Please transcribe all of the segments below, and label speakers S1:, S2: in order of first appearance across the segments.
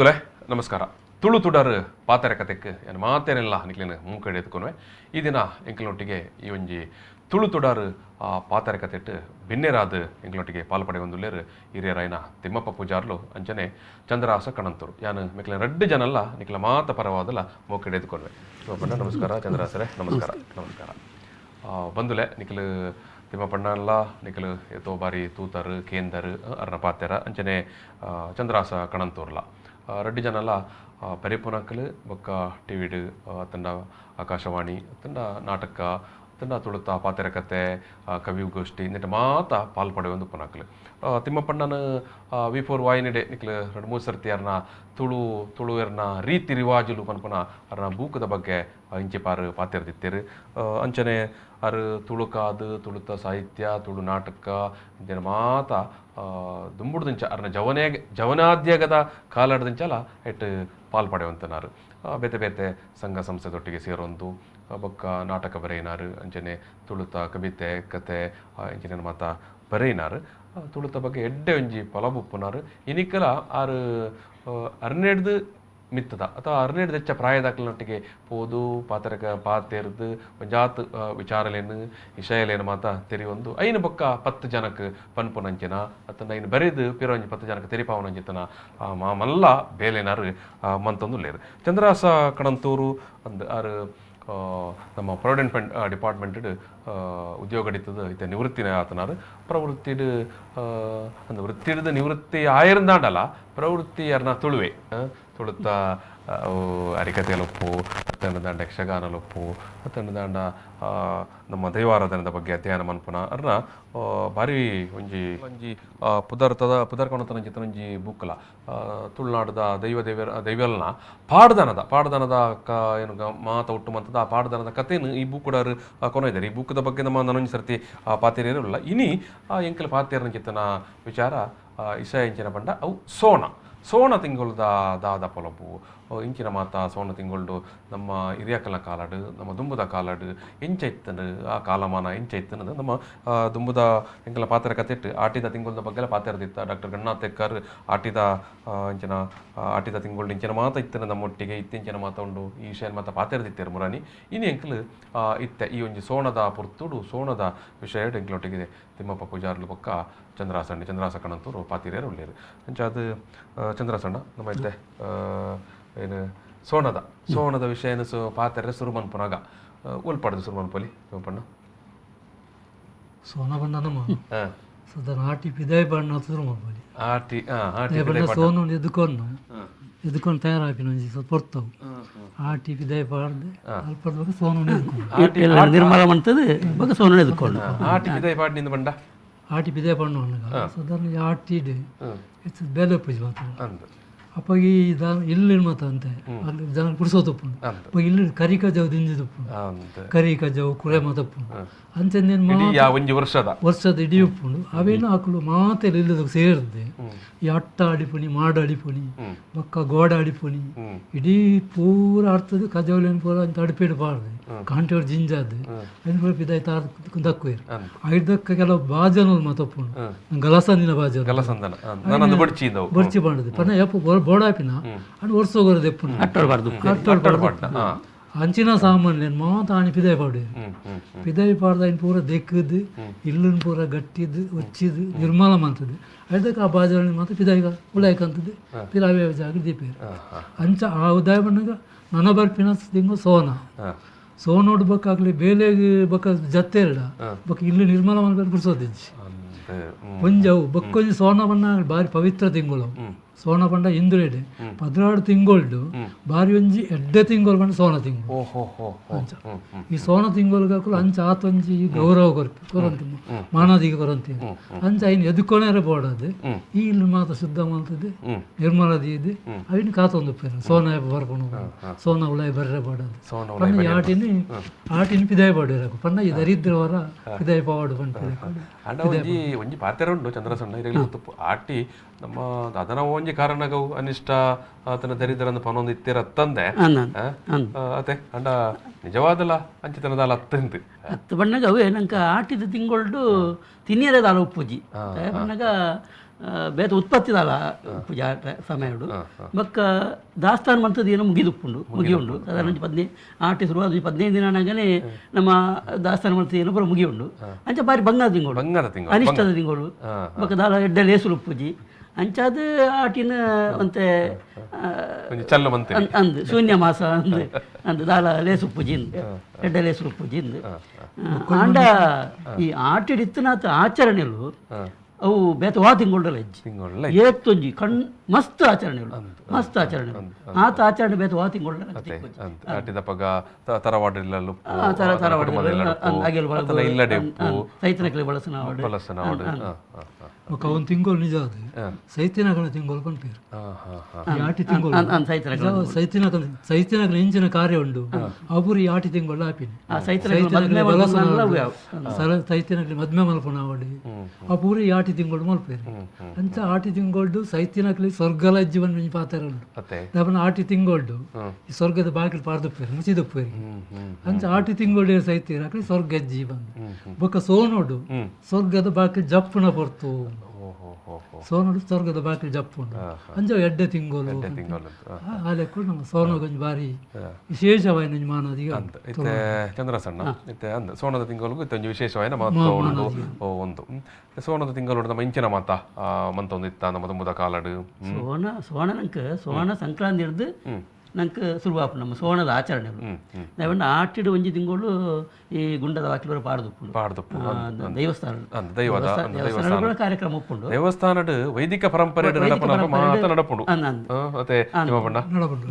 S1: ಬಂಧುಲೆ ನಮಸ್ಕಾರ. ತುಳು ತುಡರ್ ಪಾತೆರ ಕತೆಕ್ ಏನು ಮಾತೇನೆಲ್ಲ ನಿಕ್ಲೇನು ಮೂಕಡೆ ಎತ್ಕೊನುವೆ. ಈ ದಿನ ಎಂಕಲೊಟ್ಟಿಗೆ ಈ ಒಂಜಿ ತುಳು ತುಡರ್ ಪಾತೆರ ಕತೆಟ್ ಬಿನ್ನೆರಾದ ಎಂಕಲೊಟ್ಟಿಗೆ ಪಾಲ್ಪಡೆ ಒಂದುಲ್ಲೇರು ಹಿರಿಯರಾಯನ ತಿಮ್ಮಪ್ಪ ಪೂಜಾರ್ಲು ಅಂಚನೆ ಚಂದ್ರಹಾಸ ಕಣಂತೂರು. ಯಾನು ಮಿಕ್ಲ ರಡ್ಡು ಜನಲ್ಲ ನಿಕ್ಲ ಮಾತ ಪರವಾದಲ್ಲ ಮೂಕಡೆ ಎತ್ಕೊನುವೆ. ತಿಮ್ಮಪ್ಪಣ್ಣ ನಮಸ್ಕಾರ, ಚಂದ್ರಹಾಸರೇ ನಮಸ್ಕಾರ. ನಮಸ್ಕಾರ ಬಂಧುಲೆ, ನಿಕ್ಲು ತಿಮ್ಮಪ್ಪಣ್ಣಲ್ಲ ನಿಕ್ಲು ಏತೋ ಬಾರಿ ತೂತರು ಕೇಂದರು ಅರ್ನ ಪಾತೆರ ಅಂಚನೆ ಚಂದ್ರಹಾಸ ಕಣಂತೂರ್ಲ ರಡ್ಡು ಜನಲ್ಲ ಪೆರಿಪುನಕಲು ಬೊಕ್ಕ ಟಿ ವಿಡು ತಂಡ ಆಕಾಶವಾಣಿ ತಂಡ ನಾಟಕ ತಂಡ ತುಳುತ ಪಾತೆರ ಕತೆ ಕವಿಗೋಷ್ಠಿ ಇಂದಿಟ ಮಾತ ಪಾಲ್ಪಡೆ ಒಂದು ಪುನಕಲು. ತಿಮ್ಮಪ್ಪಣ್ಣನ ವಿ4 ವಾಹಿನಿಡೆ ನಿಕ್ಲು ಎರಡು ಮೂರು ಸರ್ತಿ ಅರ್ನ ತುಳು ತುಳುವೆರ್ನ ರೀತಿ ರಿವಾಜುಲು ಪನ್ಪುನ ಅರ್ನ ಬೂಕದ ಬಗ್ಗೆ ಇಂಚಿಪಾರು ಪಾತೆರ್ದಿತ್ತೇರು. ಅಂಚನೆ ಅರು ತುಳುಕಾದು ತುಳುತ ಸಾಹಿತ್ಯ ತುಳು ನಾಟಕ ಇಂಚಿನ ಮಾತ ದುಂಬುಡ್ದಿಂಚ ಅರ್ನ ಜವನೇ ಜವನಾದ್ಯಗದ ಕಾಲಾಡ್ದಿಂಚಲ ಎಟ್ಟು ಪಾಲ್ಪಡೆವಂತನಾರು. ಬೇತೆ ಬೇತೆ ಸಂಘ ಸಂಸ್ಥೆದೊಟ್ಟಿಗೆ ಸೇರೊಂದು ಬೊಕ್ಕ ನಾಟಕ ಬರೆಯಿನಾರು ಅಂಚನೆ ತುಳುತ ಕವಿತೆ ಕತೆ ಇಂಚಿನ ಮಾತ ಬರೆಯಿನಾರು. ತುಳುತ ಬಗ್ಗೆ ಎಡ್ಡೆ ಒಂಜಿ ಪಲಬುಪ್ಪುನಾರು. ಇನಿಕಲ ಆರು ಅರ್ನೆಡ್ದು ಮಿತ್ತದ ಅಥವಾ ಅರ್ನೆಡ್ದು ಹೆಚ್ಚ ಪ್ರಾಯದಾಕಲಿನೊಟ್ಟಿಗೆ ಪೋದು ಪಾತರಕ ಪಾತೆರ್ದು ಒಂಜಾತ್ ವಿಚಾರಲೇನು ವಿಷಯಲೇನು ಮಾತ ತೆರಿಯೊಂದು ಐನು ಬೊಕ್ಕ 10 ಜನಕ್ಕೆ ಪನ್ಪುನಂಚಿನ ಅತ್ತಂಡ ಐನು ಬರೆದು ಪಿರ ಒಂಜಿ 10 ಜನಕ್ಕೆ ತೆರಿಪಾವನಂಚಿತನ ಮಾಮಲ್ಲ ಬೇಲೆನಾರು ಮಂತೊಂದುಲ್ಲೇರು. ಚಂದ್ರಹಾಸ ಕಣಂತೂರು ಅಂದ್ ಆರು ನಮ್ಮ ಪ್ರಾವಿಡೆಂಟ್ ಫಂಡ್ ಡಿಪಾರ್ಟ್ಮೆಂಟ್ ಉದ್ಯೋಗ ಇತ್ತೆ ನಿವೃತ್ತಿನ ಆತನಾರು. ಪ್ರವೃತ್ತಿಡು ಅಂದ್ ವೃತ್ತಿಡ್ದು ನಿವೃತ್ತಿ ಆಯಿರಂದಾಂಡಲ ಪ್ರವೃತ್ತಿ ಅರ್ನ ತುಳುವೆ ತುಳುತ್ತ ಅರಿಕತೆಯಲೊಪ್ಪು ಅತ್ತಂಡ ಯಕ್ಷಗಾನಲೊಪ್ಪು ಅತ್ತಂಡ ನಮ್ಮ ದೈವಾರಾಧನೆದ ಬಗ್ಗೆ ಅಧ್ಯಯನ ಮನ್ಪುನ ಅರ್ನ ಭಾರಿ ಒಂಜಿ ಒಂಜಿ ಪುದರ್ತದ ಪುದರ್ಕೊಣತನ ಚಿತ್ರೊಂಜಿ ಬುಕ್ಲ ತುಳುನಾಡದ ದೈವ ದೇವರ ದೈವಲ್ನ ಪಾಡ್ದನದ ಪಾಡ್ದನದ ಕ ಏನು ಮಾತ ಒಟ್ಟು ಮಂತದ ಆ ಪಾಡ್ದನದ ಕಥೆಯನ್ನು ಈ ಬುಕ್ ಕೂಡ ಕೊನೊಯ್ದಾರೆ. ಈ ಬುಕ್ದ ಬಗ್ಗೆ ನಮ್ಮ ನನೊಂಜಿ ಸರ್ತಿ ಪಾತೇರಿರಲ್ಲ. ಇನಿ ಎಂಕಲ್ ಪಾತೇರನ ಚಿತ್ತನ ವಿಚಾರ ಇಸಯ ಇಂಚಿನ ಪಂಡ ಅವು ಸೋಣ ಸೋಣ ತಿಂಗೊಳ್ದ ದಾದ ಪೊಲಬು ಇಂಚಿನ ಮಾತ ಸೋಣ ತಿಂಗೊಳ್ಡು ನಮ್ಮ ಹಿರಿಯಕಲ್ನ ಕಾಲಾಡು ನಮ್ಮ ದುಂಬುದ ಕಾಲಾಡು ಎಂಚ ಇತ್ತನು ಆ ಕಾಲಮಾನ ಎಂಚ ಇತ್ತನದು ನಮ್ಮ ದುಂಬುದ ಎಂಕಲ ಪಾತ್ರ ಕತೆಟ್ಟು ಆಟಿದ ತಿಂಗೊಳ್ದ ಬಗ್ಗೆ ಪಾತೆರ್ದಿತ್ತ ಡಾಕ್ಟರ್ ಗಣನಾಥ್ ಎಕ್ಕರ್ ಆಟಿದ ಇಂಚಿನ ಆಟಿದ ತಿಂಗೊಳ್ಡು ಇಂಚಿನ ಮಾತ ಇತ್ತನ ನಮ್ಮೊಟ್ಟಿಗೆ ಇತ್ತೆಂಚಿನ ಮಾತ ಉಂಡು ಈ ವಿಷಯ ಮಾತ ಪಾತೆರ್ದಿತ್ತೇರು ಮುರಾನಿ. ಇನಿ ಎಂಕಲು ಇತ್ತೆ ಈ ಒಂಜಿ ಸೋಣದ ಪೊರ್ತುಡು ಸೋಣದ ವಿಷಯ ಎಂಕಲೊಟ್ಟಿಗೆ ತಿಮ್ಮಪ್ಪ ಪೂಜಾರ್ಲು ಪಕ್ಕ ಚಂದ್ರಹಾಸಣ್ಣ ಚಂದ್ರಹಾಸ ಕಣಂತೂರು ಪಾತಿರಿಯರು ಉಳ್ಳೇರು. ಅಂಚ ಅದು ಚಂದ್ರಹಾಸಣ್ಣ ನಮ್ಮ ಇತ್ತೆ ಏನು ಸೋಣದ ಸೋಣದ ವಿಷಯನ ಸೊ ಪಾತೆರೆ ಸುರುಮನ್ಪುನಾಗ ಉಲ್ಪಡ್ದು ಸುರುಮನ್ಪೊಲಿ ತಿಮ್ಮಪ್ಪಣ್ಣ.
S2: ಸೋಣ ಬಣ್ಣ ನಮ್ಮ ಸದಾ ಆಟಿ ಪಿದಾಯಿ ಬಣ್ಣ ಸುರುಮನ್ಪೊಲಿ
S1: ಆಟಿ
S2: ಬಣ್ಣ ಸೋನು ಎದ್ಕೊಂಡು ಎದ್ಕೊಂಡು ತಯಾರಾಪಿನ ಒಂಜಿ ಸ್ವಲ್ಪ ಪೊರ್ತವು ಆಟಿ ಪಿದಾಯಿ ಪಾಡ್ದು ಅಲ್ಪ ಸೋನು
S3: ಎದ್ಕೊಂಡು ನಿರ್ಮಲ ಮಾಡ್ತದೆ ಬೊಕ್ಕ ಸೋನು ಎದ್ಕೊಂಡು
S1: ಆಟಿ ಪಿದಾಯಿ ಪಾಡ್ನಿಂದ ಬಂಡ
S2: ಆಟಿ ಪಿದಾಯಿ ಪಣ್ಣು ಅಣ್ಣಗ ಸಾಧಾರಣ ಆಟಿಡ್ ಹೆಚ್ಚು ಬೇಲೆ ಪೂಜೆ ಮಾತ್ರ ಅಪ್ಪ ಈ ಇಲ್ಲಿ ಮಾತ ಅಂತೆ ಅಲ್ಲಿ ಜನ ಪುಡಿಸೋ ತಪ್ಪುಂಡು ಅಪ್ಪ ಇಲ್ಲಿ ಕರಿ ಕಜಾವು ದಿಂಜಿ ತುಪ್ಪುಂಡು ಕರಿ ಕಜಾವು ಕುಳೆ ಮಾತಪ್ಪುಂಡು ಅಂಚೆ
S1: ವರ್ಷದ
S2: ವರ್ಷದ ಇಡೀ ಉಪ್ಪುಂಡು ಅವೇನು ಆಕಳು ಮಾತೆಲ್ಲ ಇಲ್ಲದ ಸೇರಿದೆ. ಈ ಅಟ್ಟ ಅಡಿಪುಣಿ ಮಾಡ ಅಡಿಪುಣಿ ಬೊಕ್ಕ ಗೋಡ ಅಡಿಪುಣಿ ಇಡೀ ಪೂರ ಅರ್ಥದ ಕಜಾವುಲೇನು ಪೂರ ಅಂತ ಅಡಿಪೇಡು ಪಾಡ್ದು ಕಾಂಟೇರು ಜಿಂಜಾದ್ ಐನು ಪೂರ ಪಿದಾಯಿ ತಾರ್ ದಕ್ಕುವೇರು. ಐದಕ್ಕ ಕೆಲವು ಬಾಜನ ಮಾತಪ್ಪುಂಡು ಗಲಸಂದಿನ ಬಾಜನ ಬಡ್ಚಿ ಬಾಂಡದು ಪನ್ನ ಯಪ್ಪ ಬೋಡಾಪಿನ ಅಂಡ್ ವರ್ಷೋಗರ ದೆಪ್ಪುಂಡು ಅಂಚಿನ ಸಾಮಾನ್ಯ ಮಾತ ಆಣಿ ಪಿದಾಯಿ ಪಾಡು ಪಿದಾಯಿ ಪಾಡ್ದ ಐನ್ ಪೂರ ದೆಕ್ಕದು ಇಲ್ಲನ್ ಪೂರ ಗಟ್ಟಿದ್ದು ಒಚ್ಚಿದ್ದು ನಿರ್ಮಲ ಮಂತದ್ದು ಅದಕ್ಕೆ ಆ ಬಾಜಾರಣಿ ಮಾತ್ರ ಪಿದಾಯಿಗ ಉಳಾಯ್ಕಂತದ್ದು ಪಿದಾವೆ ಜಾಗ ದೀಪೇರು ಅಂಚ ಆ ಉದಾಯ ಬಣ್ಣಗ ನನ ಬರ್ಪಿನ ತಿಂಗು ಸೋನ ಸೋನೋಡು ಬಕ್ಕಾಗ್ಲಿ ಬೇಲೆಗೆ ಬಕ್ಕ ಜತ್ತೆರಡ ಬೊಕ್ಕ ಇಲ್ಲಿ ನಿರ್ಮಲ ಮನ್ಪೇರು ಗುರ್ಸೋದಿಜ್ಜಿ ಒಂಜವು ಬಕ್ಕೊಂಜಿ ಸೋನ ಬಣ್ಣ ಬಾರಿ ಪವಿತ್ರ ತಿಂಗಳು ಸೋಣ ಪಂಡ ಇಂದುಲೇಡೆ 16 ತಿಂಗೊಳ್ಡು ಬಾರಿ ಒಂಜಿ ಎಡ್ಡೆ ತಿಂಗೊಳು ಪಂಡ ಸೋಣ ತಿಂಗಳು. ಅಂಚ ಈ ಸೋಣ ತಿಂಗೊಳ್ಗಾಕಲು ಅಂಚ ಆತೊಂಜಿ ಗೌರವ ಕೊರ್ಪಿ ಕೊರಂತಿ ಮಾನಾದಿಗೆ ಕೊರಂತಿ ಅಂಚ ಐನ್ ಎದುಕೊನೇರೆ ಬೋಡದು ಈ ಇಲ್ಲಿ ಮಾತ್ರ ಶುದ್ಧ ಮಾಡ್ತದೆ ನಿರ್ಮಲ ದೀದು ಐನ್ ಕಾತೊಂದು ಸೋನ ಬರ್ಪುಣು ಸೋನ ಉಳಾಯಿ ಬರ್ರೆ ಬೋಡದು ಪಂಡ ಈ ಆಟಿನ ಆಟಿನ ಪಿದಾಯಿ ಪಾಡಿರಕು ಪಂಡ ಈ ದರಿದ್ರವರ ಪಿದಾಯಿ ಪಾವಾಡು ಪಂಡ
S1: ಒಂಜಿ ಒಂಜಿ ಪಾತೆರ ಉಂಡು ಚಂದ್ರಸಣ್ಣ ಆಟಿ ನಮ್ಮ ಅದನ ಒಂಜಿ ಕಾರಣಗವು ಅನಿಷ್ಟ ಆತನ ದರಿದ್ರಂದ ಪನೊಂದು ಇತ್ತಿರತ್ತಂದೆ ಅತೆ ಅಂಡ ನಿಜವಾದಲ ಅಂಚಿತನದಾಲ ಅತ್ತಂದು
S3: ಅತ್ತು ಬಣ್ಣಗ ಅವೇ ನಂಗೆ ಆಟಿದ ತಿಂಗೊಳ್ಡು ತಿನ್ನಿಯರೆ ದಾಲ ಉಪ್ಪುಜಿ ಬಣ್ಣಗ ಬೇತೆ ಉತ್ಪತ್ತಿದಾಲ ಪೂಜಾ ಸಮಯಡು ಬೊಕ್ಕ ದಾಸ್ತಾನ ಮಂತದ ಏನೋ ಮುಗಿದುಪ್ಪುಂಡು ಮುಗಿಯುಂಡು ಸಾಧಾರಣ 15 ಆಟಿ ಶುರುವಾದ 15 ದಿನ ನಾಗನೆ ನಮ್ಮ ದಾಸ್ತಾನ ಮಂತದ ಏನೋ ಪೂರ ಮುಗಿಯುಂಡು ಅಂಚ ಬಾರಿ ಬಂಗಾರ ತಿಂಗಳು ಅನಿಷ್ಟದ ತಿಂಗಳು ಬೊಕ್ಕ ದಾಲ ಎಡ್ಡೆ ಲೇಸುಲು ಪೂಜಿ ಅಂಚಾದ ಆಟಿನ ಅಂತೆ ಅಂದ್ ಶೂನ್ಯ ಮಾಸ ಅಂದ್ ಅಂದ್ ದಾಲ ಲೇಸು ಪೂಜಿ ಎಡ್ಡೆ ಲೇಸುಲು ಪೂಜಿ ಆಂಡ ಈ ಆಟಿಡಿತ್ತನಾತ ಆಚರಣೆಲು ಅವು ಬೇತ ವಾ ತಿಂಗೊಳ್ಡಲ ಹೆಜ್ಜೆ ಏತ್ತೊಂಜಿ ಕಣ್ ಮಸ್ತ್ ಆಚರಣೆಗಳು ಮಸ್ತ್ ಆಚರಣೆ ಆತ ಆಚರಣೆ ಬೇತ ವಾ ತಿಂಗೊಳ್ಡಲ ಸೈತನಕ್ಲೆ ಬಳಸನ
S2: ಒಂದು ತಿಂಗಳು ನಿಜ ಅದು ಸೈತಿನಗಳ ತಿಂಗಳು ಪನ್ಪೇರು ಈ ಆಟಿ ತಿಂಗಳು ಸೈತಿನಕಲ ಸೈತಿನಕಲ ಇಂಚಿನ ಕಾರ್ಯ ಉಂಡು ಅವು ಈ ಆಟಿ ತಿಂಗಳು ಆಪಿನಿ ಸೈತಿನಕಲಿ ಮದ್ಮೆ ಮಲ್ಪುನ ಆವಡಿ ಆ ಪೂರ ಈ ಆಟಿ ತಿಂಗಳು ಮಲ್ಪೇರು ಅಂತ ಆಟಿ ತಿಂಗಳು ಸೈತಿನಕಲಿ ಸ್ವರ್ಗಲ ಜೀವನ ಪಾತ್ರ ಉಂಡು ದಾಪನ ಆಟಿ ತಿಂಗಳು ಈ ಸ್ವರ್ಗದ ಬಾಗಿಲು ಪಾರ್ದುಪ್ಪೇರು ಮುಚಿದುಪ್ಪೇರು ಅಂಚ ಆಟಿ ತಿಂಗಳು ಸೈತಿರ ಅಕಲಿ ಸ್ವರ್ಗ ಜೀವನ್ ಬೊಕ್ಕ ಸೋನೋಡು ಸ್ವರ್ಗದ ಬಾಗಿಲು ಜಪ್ಪುನ ಪೊರ್ತು ಸೋನೋಡು ಸ್ವರ್ಗದ ಬಾಗಿಲು ಜಪ್ಪುಂಡು ಅಂಚ ಎಡ್ಡೆ ತಿಂಗಳು ಆ ಲೆಕ್ಕ ನಮ್ಮ ಸೋನಗೊಂಜಿ ಬಾರಿ ವಿಶೇಷವಾಯಿನ ಮಾನದಿಗೆ
S1: ಇತ್ತೆ ಚಂದ್ರಸಣ್ಣ ಇತ್ತೆ ಅಂದ್ ಸೋನದ ತಿಂಗಳಿಗೂ ಇತ್ತೆ ಒಂಜಿ ವಿಶೇಷವಾಯಿನ ಮಹತ್ವ ಉಂಡು ಒಂದು ಸೋನದ ತಿಂಗಳು ನಮ್ಮ ಇಂಚಿನ ಮಾತ ಮಂತೊಂದು ಇತ್ತ ನಮ್ಮ ತುಂಬುದ ಕಾಲಡು
S3: ಸೋನ ಸೋಣ ನಂಗೆ ಸೋಣ ಸಂಕ್ರಾಂತಿ ಹಿಡ್ದು ನಂಗೆ ಸುರುವಾಪು ನಮ್ಮ ಸೋಣದ ಆಚರಣೆಗಳು ನಾವನ್ನ ಆಟಿಡು ಒಂಜಿ ತಿಂಗಳು ಈ ಗುಂಡದ ವಾಕಿಲು ಪಾಡ್ದುಪ್ಪುಂಡು
S1: ಪಾಡ್ದುಪ್ಪು
S3: ದೇವಸ್ಥಾನ ದೇವಸ್ಥಾನ ಕಾರ್ಯಕ್ರಮ ಉಪ್ಪುಂಡು
S1: ದೇವಸ್ಥಾನಡ್ ವೈದಿಕ ಪರಂಪರೆ ನಡಪುಂಡು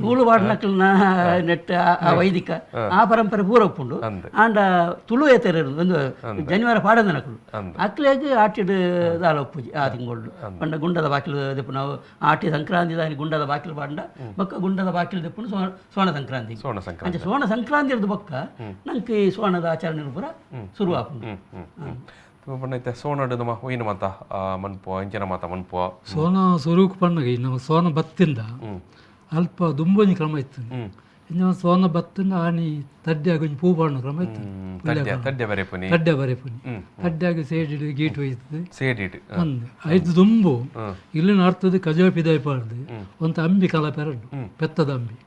S3: ನೂಲು ವಾಡ್ನಕ್ಲನ ನೆಟ್ ಆ ವೈದಿಕ ಆ ಪರಂಪರೆ ಪೂರ ಉಪ್ಪುಂಡು ಆಂಡ ತುಳು ಏತರ ಒಂದು ಜನಿವಾರ ಪಾಡಂದನಕುಲು ಅಕ್ಲೆಗ್ ಆಟಿಡು ದಾಲ ಉಪ್ಪುಜಿ ಆ ತಿಂಗಳು ಪಂಡ ಗುಂಡದ ಬಾಕಿಲು ದೆಪ್ಪು ನಾವು ಆಟಿ ಸಂಕ್ರಾಂತಿ ದಾನಿ ಗುಂಡದ ಬಾಕಿಲು ಪಾಂಡ ಬೊಕ್ಕ ಗುಂಡದ ಬಾಕಿಲು ದೆಪ್ಪುನು ಸೋಣ ಸಂಕ್ರಾಂತಿ ಅಂಚ ಸೋಣ ಸಂಕ್ರಾಂತಿ ಹಿಡ್ದು ಬೊಕ್ಕ ನಂಗೆ ಈ ಸೋಣದ ಆಚರಣೆ ಪೂರ ಶುರುವಾಪುಂಡು
S1: ಪಂಡ ಸೋಣಡು ನಮ್ಮ ಒಯ್ಯಿನ ಮಾತ ಮನ್ಪುವ ಇಂಚಿನ ಮಾತ ಮನ್ಪುವ
S2: ಸೋನ ಸುರುಕು ಪಣ್ಣಗ ನಮ್ಮ ಸೋನ ಬತ್ತಿಂದ ಅಲ್ಪ ದುಂಬೊಂಜಿ ಕ್ರಮ ಇತ್ತು ಇನ್ನು ಸೋನ ಬತ್ತಿಂದ ಆನಿ ತಡ್ಡಿಯಾಗ ಒಂಜಿ ಪೂ ಪಾಡುನ ಕ್ರಮ ಇತ್ತು
S1: ತಡ್ಡೆ ಬರೆಪುನಿ
S2: ತಡ್ಡೆ ಬರೆಪುನಿ ತಡ್ಡಿಯಾಗ ಸೇಡಿಡು ಗೀಟು ಒಯ್ತದೆ
S1: ಸೇಡಿಡು
S2: ಅಂದ್ ಐದು ದುಂಬು ಇಲ್ಲಿನ ಅರ್ಥದ ಕಜೋ ಪಿದಾಯಿ ಪಾಡ್ದು ಒಂತ ಅಂಬಿ ಕಲ ಪೆರಡು ಪೆತ್ತದ ಅಂಬಿ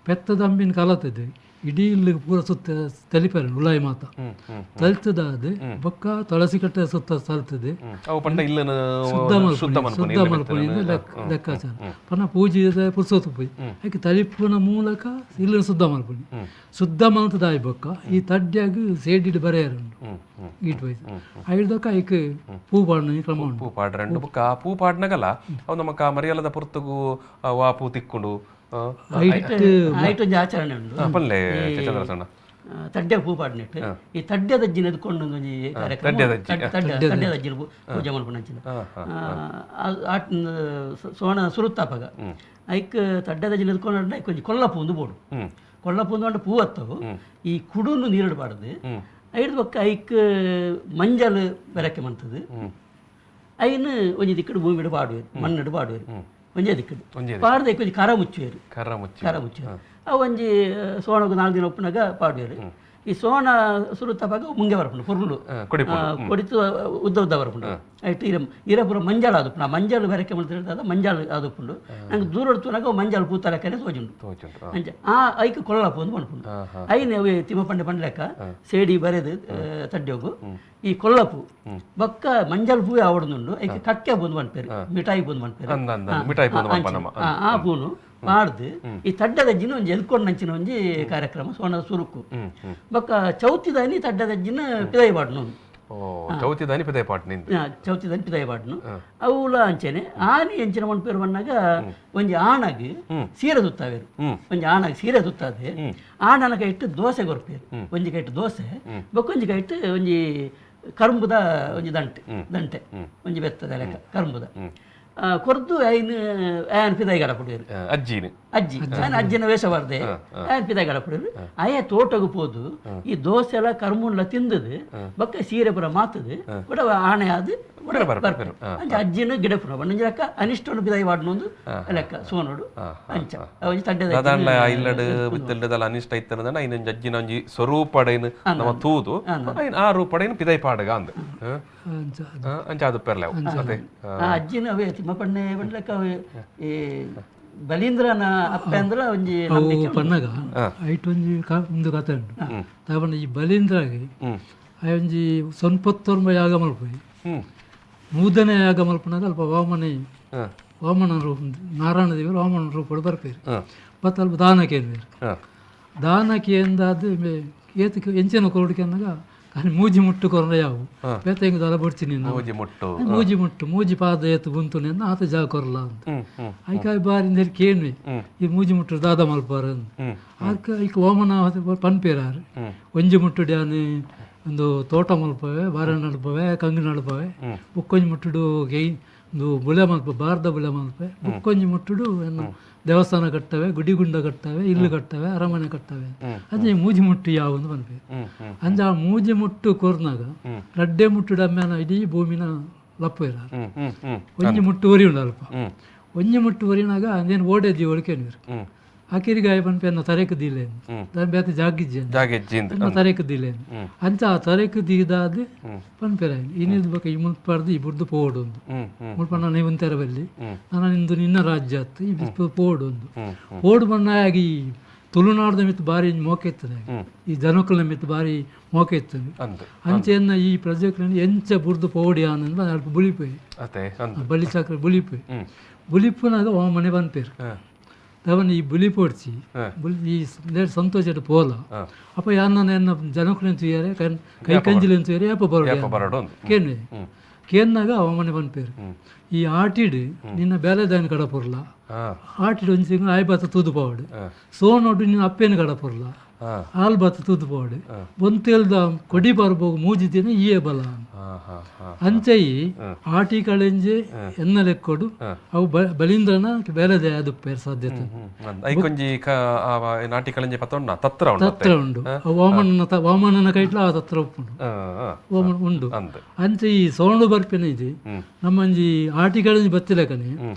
S2: ಪೆತ್ತದ ಅಂಬಿನ ಕಲತದೆ ಇಡೀ ಇಲ್ಲಿ ಪೂರ ಸುತ್ತ ತಲಿಪೆರಡು ಉಲಾಯಿ ಮಾತ ತಲಿತದಾದ ಬೊಕ್ಕ ತುಳಸಿ ಕಟ್ಟೆ ಸುತ್ತ ತಲುತ್ತದೆ ಶುದ್ಧ ಮಲ್ಪುನಿ ಲೆಕ್ಕಾಚಾರ ಪನ್ನ ಪೂಜೆ ಪುರ್ಸೊತ್ತು ಪೂಜೆ ಅದಕ್ಕೆ ತಲಿಪುನ ಮೂಲಕ ಇಲ್ಲಿ ಶುದ್ಧ ಮಲ್ಪುನಿ ಶುದ್ಧ ಮಲ್ತದಾಯಿ ಬೊಕ್ಕ ಈ ತಡ್ಡಿಯಾಗ ಸೇಡಿಡ್ ಬರೆಯರುಂಡು ಈಟ್ ವಯಸ್ಸು ಐದಕ್ಕ ಐಕ್ ಪೂ ಪಾಡುನ ಕ್ರಮ ಉಂಟು
S1: ಪೂ ಪಾಡ್ರಂಡು ಬೊಕ್ಕ ಪೂ ಪಾಡ್ನಗಲ ಅವು ನಮಕ ಮರಿಯಲದ ಪೊರ್ತುಗು ವಾ ಪೂ ತಿಕ್ಕುಂಡು
S3: ಐಟ್ ಒಂಜಿ ಆಚರಣೆ ಉಂಡು ತಡ್ಡೆ ಪೂ ಪಾಡ್ನೆಟ್ ಈ ತಡ್ಡೆದಜ್ಜಿನ ಎದ್ಕೊಂಡು ಒಂಜಿ ಕಾರ್ಯಕ್ರಮ ತಡ್ಡೆದಜ್ಜಿನ ಪೂಜೆ ಮಲ್ಪುನಂಚಿನ ಸೋಣ ಸುರುತ್ತಾಪಗ ಐಕ್ ತಡ್ಡೆದಜ್ಜಿನ ಎದ್ಕೊಂಡು ಐಕ್ ಒಂಜಿ ಕೊಲ್ಲಪೂ ಒಂದು ಬೋಡು ಕೊಲ್ಲಪೂ ಒಂದು ಪೂ ಹತ್ತವು ಈ ಕುಡುನು ನೀರಿಡು ಪಾಡ್ದು ಐದು ಬೊಕ್ಕ ಐಕ್ ಮಂಜಲ್ ಬೆರಕೆ ಮಂತದು ಐನು ಒಂಜಿ ದಿಕ್ಕಡು ಭೂಮಿಡು ಪಾಡುವೆರು ಮಣ್ಣಿಡು ಪಾಡುವೆರು ಒಂಜೇ ದಿಕ್ಕಡು ಪಾಡ್ದು ಐಕ್ ಒಂಜಿ ಕರ ಮುಚ್ಚುವೆರು ಕರ ಮುಚ್ಚುವೆರು ಅವು ಒಂಜಿ ಸೋಣಗು 4 ದಿನ ಒಪ್ಪುನಾಗ ಪಾಡುವೆರು ಈ ಸೋಣ ಸುರುತ್ತಪಾಗ ಮುಂಗೆ ಬರಪುಂಡು ಪೊರ್ಲು ಕೊಡಿತು ಉದ್ದ ಉದ್ದ ಬರಪುಂಡು ಐಟ್ ಇರ ಇರ ಪೂರ ಮಂಜಾಳ ಆದುಪ್ಪುಂಡು ಆ ಮಂಜಾಳು ಬೆರಕೆ ಮಲ್ತಿರ್ತಾದ ಮಂಜಾಳು ಆದುಪ್ಪುಂಡು ನಂಗೆ ದೂರ ತೂನಾಗ ಮಂಜಾಳು ಪೂತ ಲೆಕ್ಕನೆ ತೋಜುಂಡು ಅಂಚ ಆ ಐಕ್ ಕೊಲ್ಲಪು ಒಂದು ಪನ್ಪುಂಡು ಐನೆ ಅವೆ ತಿಮ್ಮಪಂಡೆ ಪಂಡ್ಲೆಕ್ಕ ಸೇಡಿ ಬರೆದು ತಡ್ಯೋಗು ಈ ಕೊಲ್ಲಪು ಬೊಕ್ಕ ಮಂಜಾಳು ಪೂವೆ ಆವಡ್ದುಂಡು ಐಕ್ ಕಕ್ಕೆ ಬಂದು ಪನ್ಪೇರು ಮಿಠಾಯಿ ಬಂದು ಪನ್ಪೇರು ಆ ಪೂನು ಪಾಡ್ದು ಈ ತಡ್ಡದಜ್ಜಿನ ಒಂಜಿ ಎಲ್ಕೊಂಡಂಚಿನ ಒಂಜಿ ಕಾರ್ಯಕ್ರಮ ಸೋಣದ ಸುರುಕು ಬೊಕ್ಕ ಚೌತಿದಾನಿ ತಡ್ಡದಜ್ಜಿನ ಪಿದಾಯಿ ಪಾಡ್ನು
S1: ಚೌತಿದಾನಿ ಪಿದಾಯಿ ಪಾಡ್ನು
S3: ಚೌತಿದಾನಿ ಪಿದಾಯಿ ಪಾಡ್ನು ಅವುಲ ಅಂಚೆನೆ ಆನಿ ಎಂಚಿನ ಮನ್ಪೇರು ಬಣ್ಣಾಗ ಒಂಜಿ ಆಣಗ್ ಸೀರೆ ತುತ್ತಾವೇರು ಒಂಜಿ ಆಣಗ್ ಸೀರೆ ತುತ್ತಾದೆ ಆಣನ ಕೈಟ್ಟು ದೋಸೆ ಕೊರ್ಪೇರು ಒಂಜಿ ಕೈಟ್ಟು ದೋಸೆ ಬೊಕ್ಕ ಒಂಜಿ ಕೈಟ್ಟು ಒಂಜಿ ಕರುಂಬುದ ಒಂಜಿ ದಂಟೆ ದಂಟೆ ಒಂಜಿ ಬೆತ್ತದ ಲೆಕ್ಕ ಕರುಂಬುದ ಕೊರ್ದು ಐನು ಆಯನ್ ಪಿದಾಯಿ ಗಡಪುಡುವೆರು
S1: ಅಜ್ಜಿನ
S3: ಅಜ್ಜಿ ಆಯನ ಅಜ್ಜಿನ ವೇಷ ಬರ್ದೆ ಆಯನ್ ಪಿದಾಯಿ ಗಡಪುಡುವೆರು ಆಯ ತೋಟಗು ಪೋದು ಈ ದೋಸೆ ಎಲ್ಲ ಕರ್ಮುಂಡ್ಲ ತಿಂದದು ಬೊಕ್ಕ ಸೀರೆ ಪೂರ ಮಾತದು ಬಡ ಆಣೆ ಆದ್ ಅಂಚ ಅಜ್ಜಿನ ಗಿಡಪುನ ಬಣ್ಣಂಜಿ ಲೆಕ್ಕ ಅನಿಷ್ಟನು ಬಿದಾಯಿ ವಾಡ್ನೊಂದು ಲೆಕ್ಕ ಸೋನೋಡು ಅಂಚ ಒಂಜಿ ತಡ್ಡೆದ
S1: ದಾದಾಂಡ್ಲ ಇಲ್ಲಡ್ ಬಿತ್ತಲ್ಡದಲ್ಲ ಅನಿಷ್ಟ ಇತ್ತನದನ ಐನೊಂಜಿ ಅಜ್ಜಿನ ಒಂಜಿ ಸ್ವರೂಪಡೈನ್ ನಮ್ಮ ತೂದು ಐನ್ ಆ ರೂಪಡೈನ್ ಪಿದಾಯಿ ಪಾಡಗ ಅಂದ್ ಅಂಚ ಅದು ಪೆರ್ಲೆ ಅದೇ
S3: ಆ ಅಜ್ಜಿನ ಅವೇ ತಿಮ್ಮಪ್ಪಣ್ಣೆ ಬಣ್ಲಕ್ಕ ಅವೇ ಈ ಬಲೀಂದ್ರನ ಅಪ್ಪೆ ಅಂದ್ರ ಒಂಜಿ
S2: ಅವು ಪನ್ನಗ ಐಟ್ ಒಂಜಿ ಒಂದು ಕತೆ ಉಂಟು ತಾಪಣ್ಣ ಈ ಬಲೀಂದ್ರಾಗಿ ಒಂಜಿ ಸೊನ್ಪತ್ತೊರ್ಂಬ ಯಾಗ ಮಲ್ಪೋಯಿ ಮೂದನೇ ಯಾಗ ಮಲ್ಪನಾಗ ಅಲ್ಪ ವಾಮನ ವಾಮನ ರೂಪ ನಾರಾಯಣ ದೇವರು ವಾಮನ ರೂಪಡು ಬರ್ಪೇರು ಮತ್ತು ಅಲ್ಪ ದಾನಕ್ಕೆ ಏನ್ಬೇರು ದಾನಕ್ಕೆ ಎಂದಾದ ಏತಕ್ಕೆ ಎಂಚಿನ ಕೊರಡಿಕೆ ಅಂದಾಗ ಅಲ್ಲಿ ಮೂಜಿ ಮುಟ್ಟು ಕೊರನ ಯಾವು ಬೇತ ಹೆಂಗೆ ದಲ ಬಡ್ತೀನಿ ಮೂಜಿ ಮುಟ್ಟು ಮೂಜಿ ಪಾದ ಏತು ಬಂತು ನಿನ್ನ ಆತ ಜಾಗ ಕೊರಲ ಅಂತ ಐಕಾಯಿ ಬಾರಿಂದ ಹೇಳಿ ಕೇಳ್ವಿ ಈ ಮೂಜಿ ಮುಟ್ಟು ದಾದ ಮಲ್ಪಾರ ಅಂತ ಆಕ ಐಕ ವಾಮನ ಪನ್ಪೇರಾರು ಒಂಜಿ ಮುಟ್ಟು ಡ್ಯಾನೆ ಒಂದು ತೋಟ ಮಲ್ಪವೆ ಬಾರ ನಡ್ಪವೆ ಕಂಗು ನಡ್ಪವೆ ಬುಕ್ಕೊಂಜಿ ಮುಟ್ಟುಡು ಗೈ ಒಂದು ಬುಳೆ ಮಲ್ಪ ಬಾರದ ಬುಳೆ ಮಲ್ಪೆ ಬುಕ್ಕೊಂಜಿ ಮುಟ್ಟುಡು ಏನು ದೇವಸ್ಥಾನ ಕಟ್ಟವೆ ಗುಡಿಗುಂಡ ಕಟ್ಟವೆ ಇಲ್ಲು ಕಟ್ಟವೆ ಅರಮನೆ ಕಟ್ಟವೆ ಅದೇ ಮೂಜಿ ಮುಟ್ಟು ಯಾವೊಂದು ಪನ್ಪೆ ಅಂಚ ಆ ಮೂಜಿ ಮುಟ್ಟು ಕೊರ್ನಾಗ ರಡ್ಡೆ ಮುಟ್ಟು ಡಮ್ಮೆನ ಇಡೀ ಭೂಮಿನ ಲಪ್ಪ ಇರ ಒಂಜಿ ಮುಟ್ಟು ಒರಿ ಉಂಡು ಅಲ್ಪ ಒಂಜಿ ಮುಟ್ಟು ಒರಿನಾಗ ಅಂದೇನು ಓಡೆ ಜೀವಳಿಕೆ ಆಕಿರಿಗಾಯ ಪನ್ಪೆ ಅನ್ನ ತರೆಕ್ ದಿಲೆ ಬೇತೆ ಜಾಗಿಜ್ಜೆ ತರೆಕ್ ದಿಲೆ ಅಂಚ ಆ ತರೆಕ್ ದೀದಾದ್ ಪನ್ಪೆರ ಇನ್ನಿದ್ ಬೊಕ ಈ ಮುಲ್ಪರ್ದು ಈ ಬುಡ್ದು ಪೋಡು ಒಂದು ಮುಲ್ಪ ನಾನು ಇವಂತೆರ ಬಲ್ಲಿ ನಾನು ನಿಂದು ನಿನ್ನ ರಾಜ್ಯ ಅತ್ತು ಈ ಪೋಡು ಒಂದು ಪೋಡು ಬಣ್ಣಾಗಿ ತುಳುನಾಡ್ದ ಮಿತ್ತು ಬಾರಿ ಮೋಕೆ ಇತ್ತದೆ ಈ ಜನಕುಲ ಮಿತ್ತು ಬಾರಿ ಮೋಕೆ ಇತ್ತದೆ ಅಂಚೆಯನ್ನ ಈ ಪ್ರಜೆಗಳನ್ನು ಎಂಚ ಬುಡ್ದು ಪೋಡಿ ಆನಂದ ಅಲ್ಪ ಬುಲಿಪೋಯಿ ಬಲಿ ಚಕ್ರ ಬುಲಿಪೋಯಿ ಬುಲಿಪುನಾಗ ವಾಮನೆ ಪನ್ಪೇರು ತವನ್ ಈ ಬುಲಿ ಪೋಡ್ಚಿ ಬುಲಿ ಈ ಸಂತೋಷ ಪೋಲ ಅಪ್ಪ ಯಾನ್ನ ಎನ್ನ ಜನಕುಲೆನ್ ತುಯ್ಯಾರೆ ಕೈ ಕಂಜಿಲೆನ್ ತುಯ್ಯಾರೆ ಅಪ್ಪ ಬರೋಡು ಕೇನ್ವೆ ಕೇನ್ನಾಗ ಅವಮನೆ ಪನ್ಪೇರು ಈ ಆಟಿಡ್ ನಿನ್ನ ಬೇಲೆದಾಯನ ಕಡಪೊರ್ಲ ಆಟಿಡ್ ಒಂಜಿ ತಿಂಗಳು ಆಯ್ ಬಾತ ತೂದು ಪೋವಡು ಸೋನೋಡು ನಿನ್ನ ಅಪ್ಪೇನ ಕಡಪೊರ್ಲ ಆಲ್ ಬಾತ ತೂದು ಪೋವಡು ಬೊಂತೇಲ್ದ ಕೊಡಿ ಬರ್ಬೋಗು ಮೂಜಿ ದಿನ ಈಯೇ ಬಲ ಅಂಚೈ ಆಟಿ ಕಳೆಂಜೆ ಎನ್ನ ಲೆಕ್ಕೊಡು ಅವು ಬಲೀಂದ್ರನ ಬೇಲೆದ ಅದು ಸಾಧ್ಯತೆ ತತ್ರ ಉಂಡು ವಾಮನನ ವಾಮನನ ಕೈಟ್ಲ ಆ ತತ್ರ ಉಪ್ಪುಂಡು ವಾಮನ ಉಂಡು ಅಂಚೆ ಈ ಸೋಣು ಬರ್ಪಿನ ಇದೆ ನಮ್ಮಂಜಿ ಆಟಿ ಕಳೆಂಜಿ ಬತ್ತಿಲೆಕನೆ